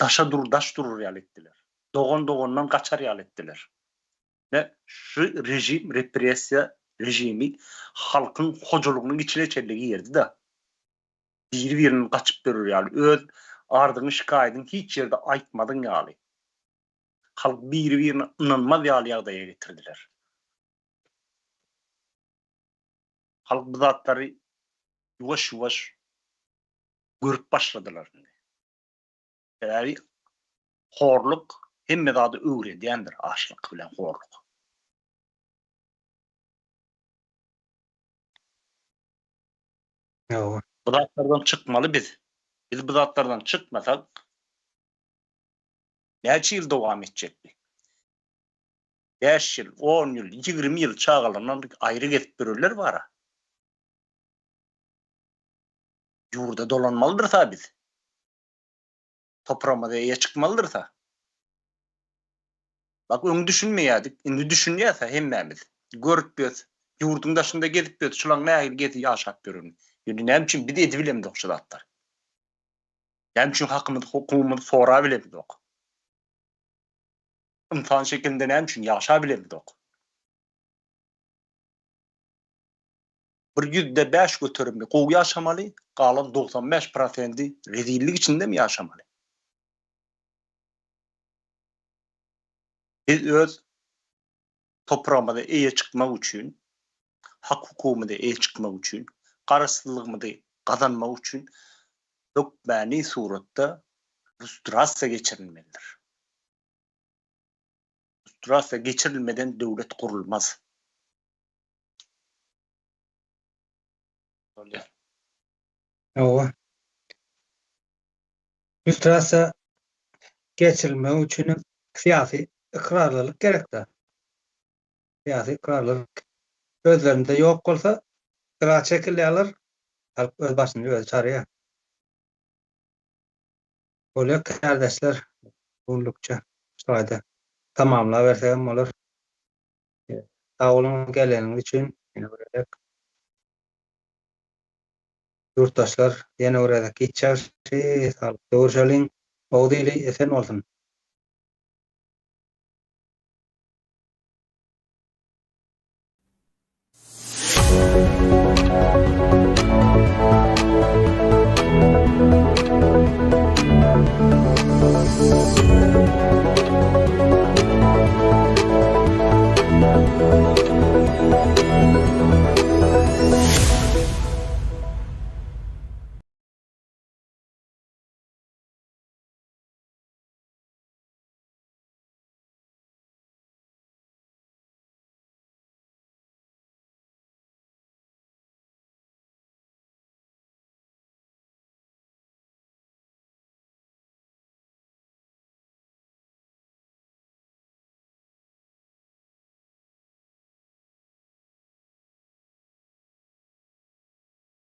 Speaker 3: Daşa dur, daş durur ýaly etdiler. Dogan dogandan gaçar ýaly etdiler. Ine, şu režim, repressiýa režimi halkyň hojalygynyň içine çenli girdi-de. Biri-birinden gaçyp ýörer ýaly, öz arzyňy, şikaýadyňy hiç ýerde aýtmazyň ýaly. Halk biri-birine ynanmaz ýaly ýagdaýa getirdiler. Halk bu zatlary ýuwaş-ýuwaş görüp başladylar indi. Sebäbi horluk hemme zady öwredýändir, açlyk bilen horluk.
Speaker 2: Hawa.
Speaker 3: Bu zatlardan çykmaly biz. Biz bu zatlardan çykmasak näçe ýyl dowam etjek bi? Bäş ýyl, on ýyl, 20 ýyl çagalaryndan aýry gezip ýörerler bara. Ýurda dolanmalydyrys-a biz. Topragymyza eýe çykmalydyrys-a. Bak öň düşünmeýärdik, indi düşünýäs-ä hemmämiz. Görüp ýörüs, ýurduň daşynda gezip ýörüs, şulaň nähili gezip ýaşap ýörenini. Ýöne näme üçin biz edibilemzok şu zatlary? Näme üçin hakymyzy, hukugymyzy sorabilemzok? Ynsan şekilinde näme üçin ýaşabilemzok? Bir 5% göterimi gowy ýaşamaly, galan 95 prosendi rezillik içindemi ýaşamaly? Biz öz topragymyza eýe çykmak üçin, hak-hukugymyza eýe çykmak üçin, garaşsyzlygymyzy gazanmak üçin hökmany suratda lustrasiýa geçirilmelidir. Lustrasiýa geçirilmeden döwlet gurulmaz. Bolýar.
Speaker 2: Hawa. Lustrasiýa geçirilmegi üçin syýasy ykrarlylyk gerek-dä. Syýasy ykrarlylyk özlerinde ýok bolsa, gyra çekilýärler, halk öz başyny özi çarýar. Bolýar kärdeşler, bu günlükçe şu taýda tamamlabersegem bolar. Sag boluň geleniňiz üçin ýene bir gezek. Ýurtdaşlar ýene bir gezek giç ýagşy, saglykda görüşeliň. Oguz ili esen bolsun!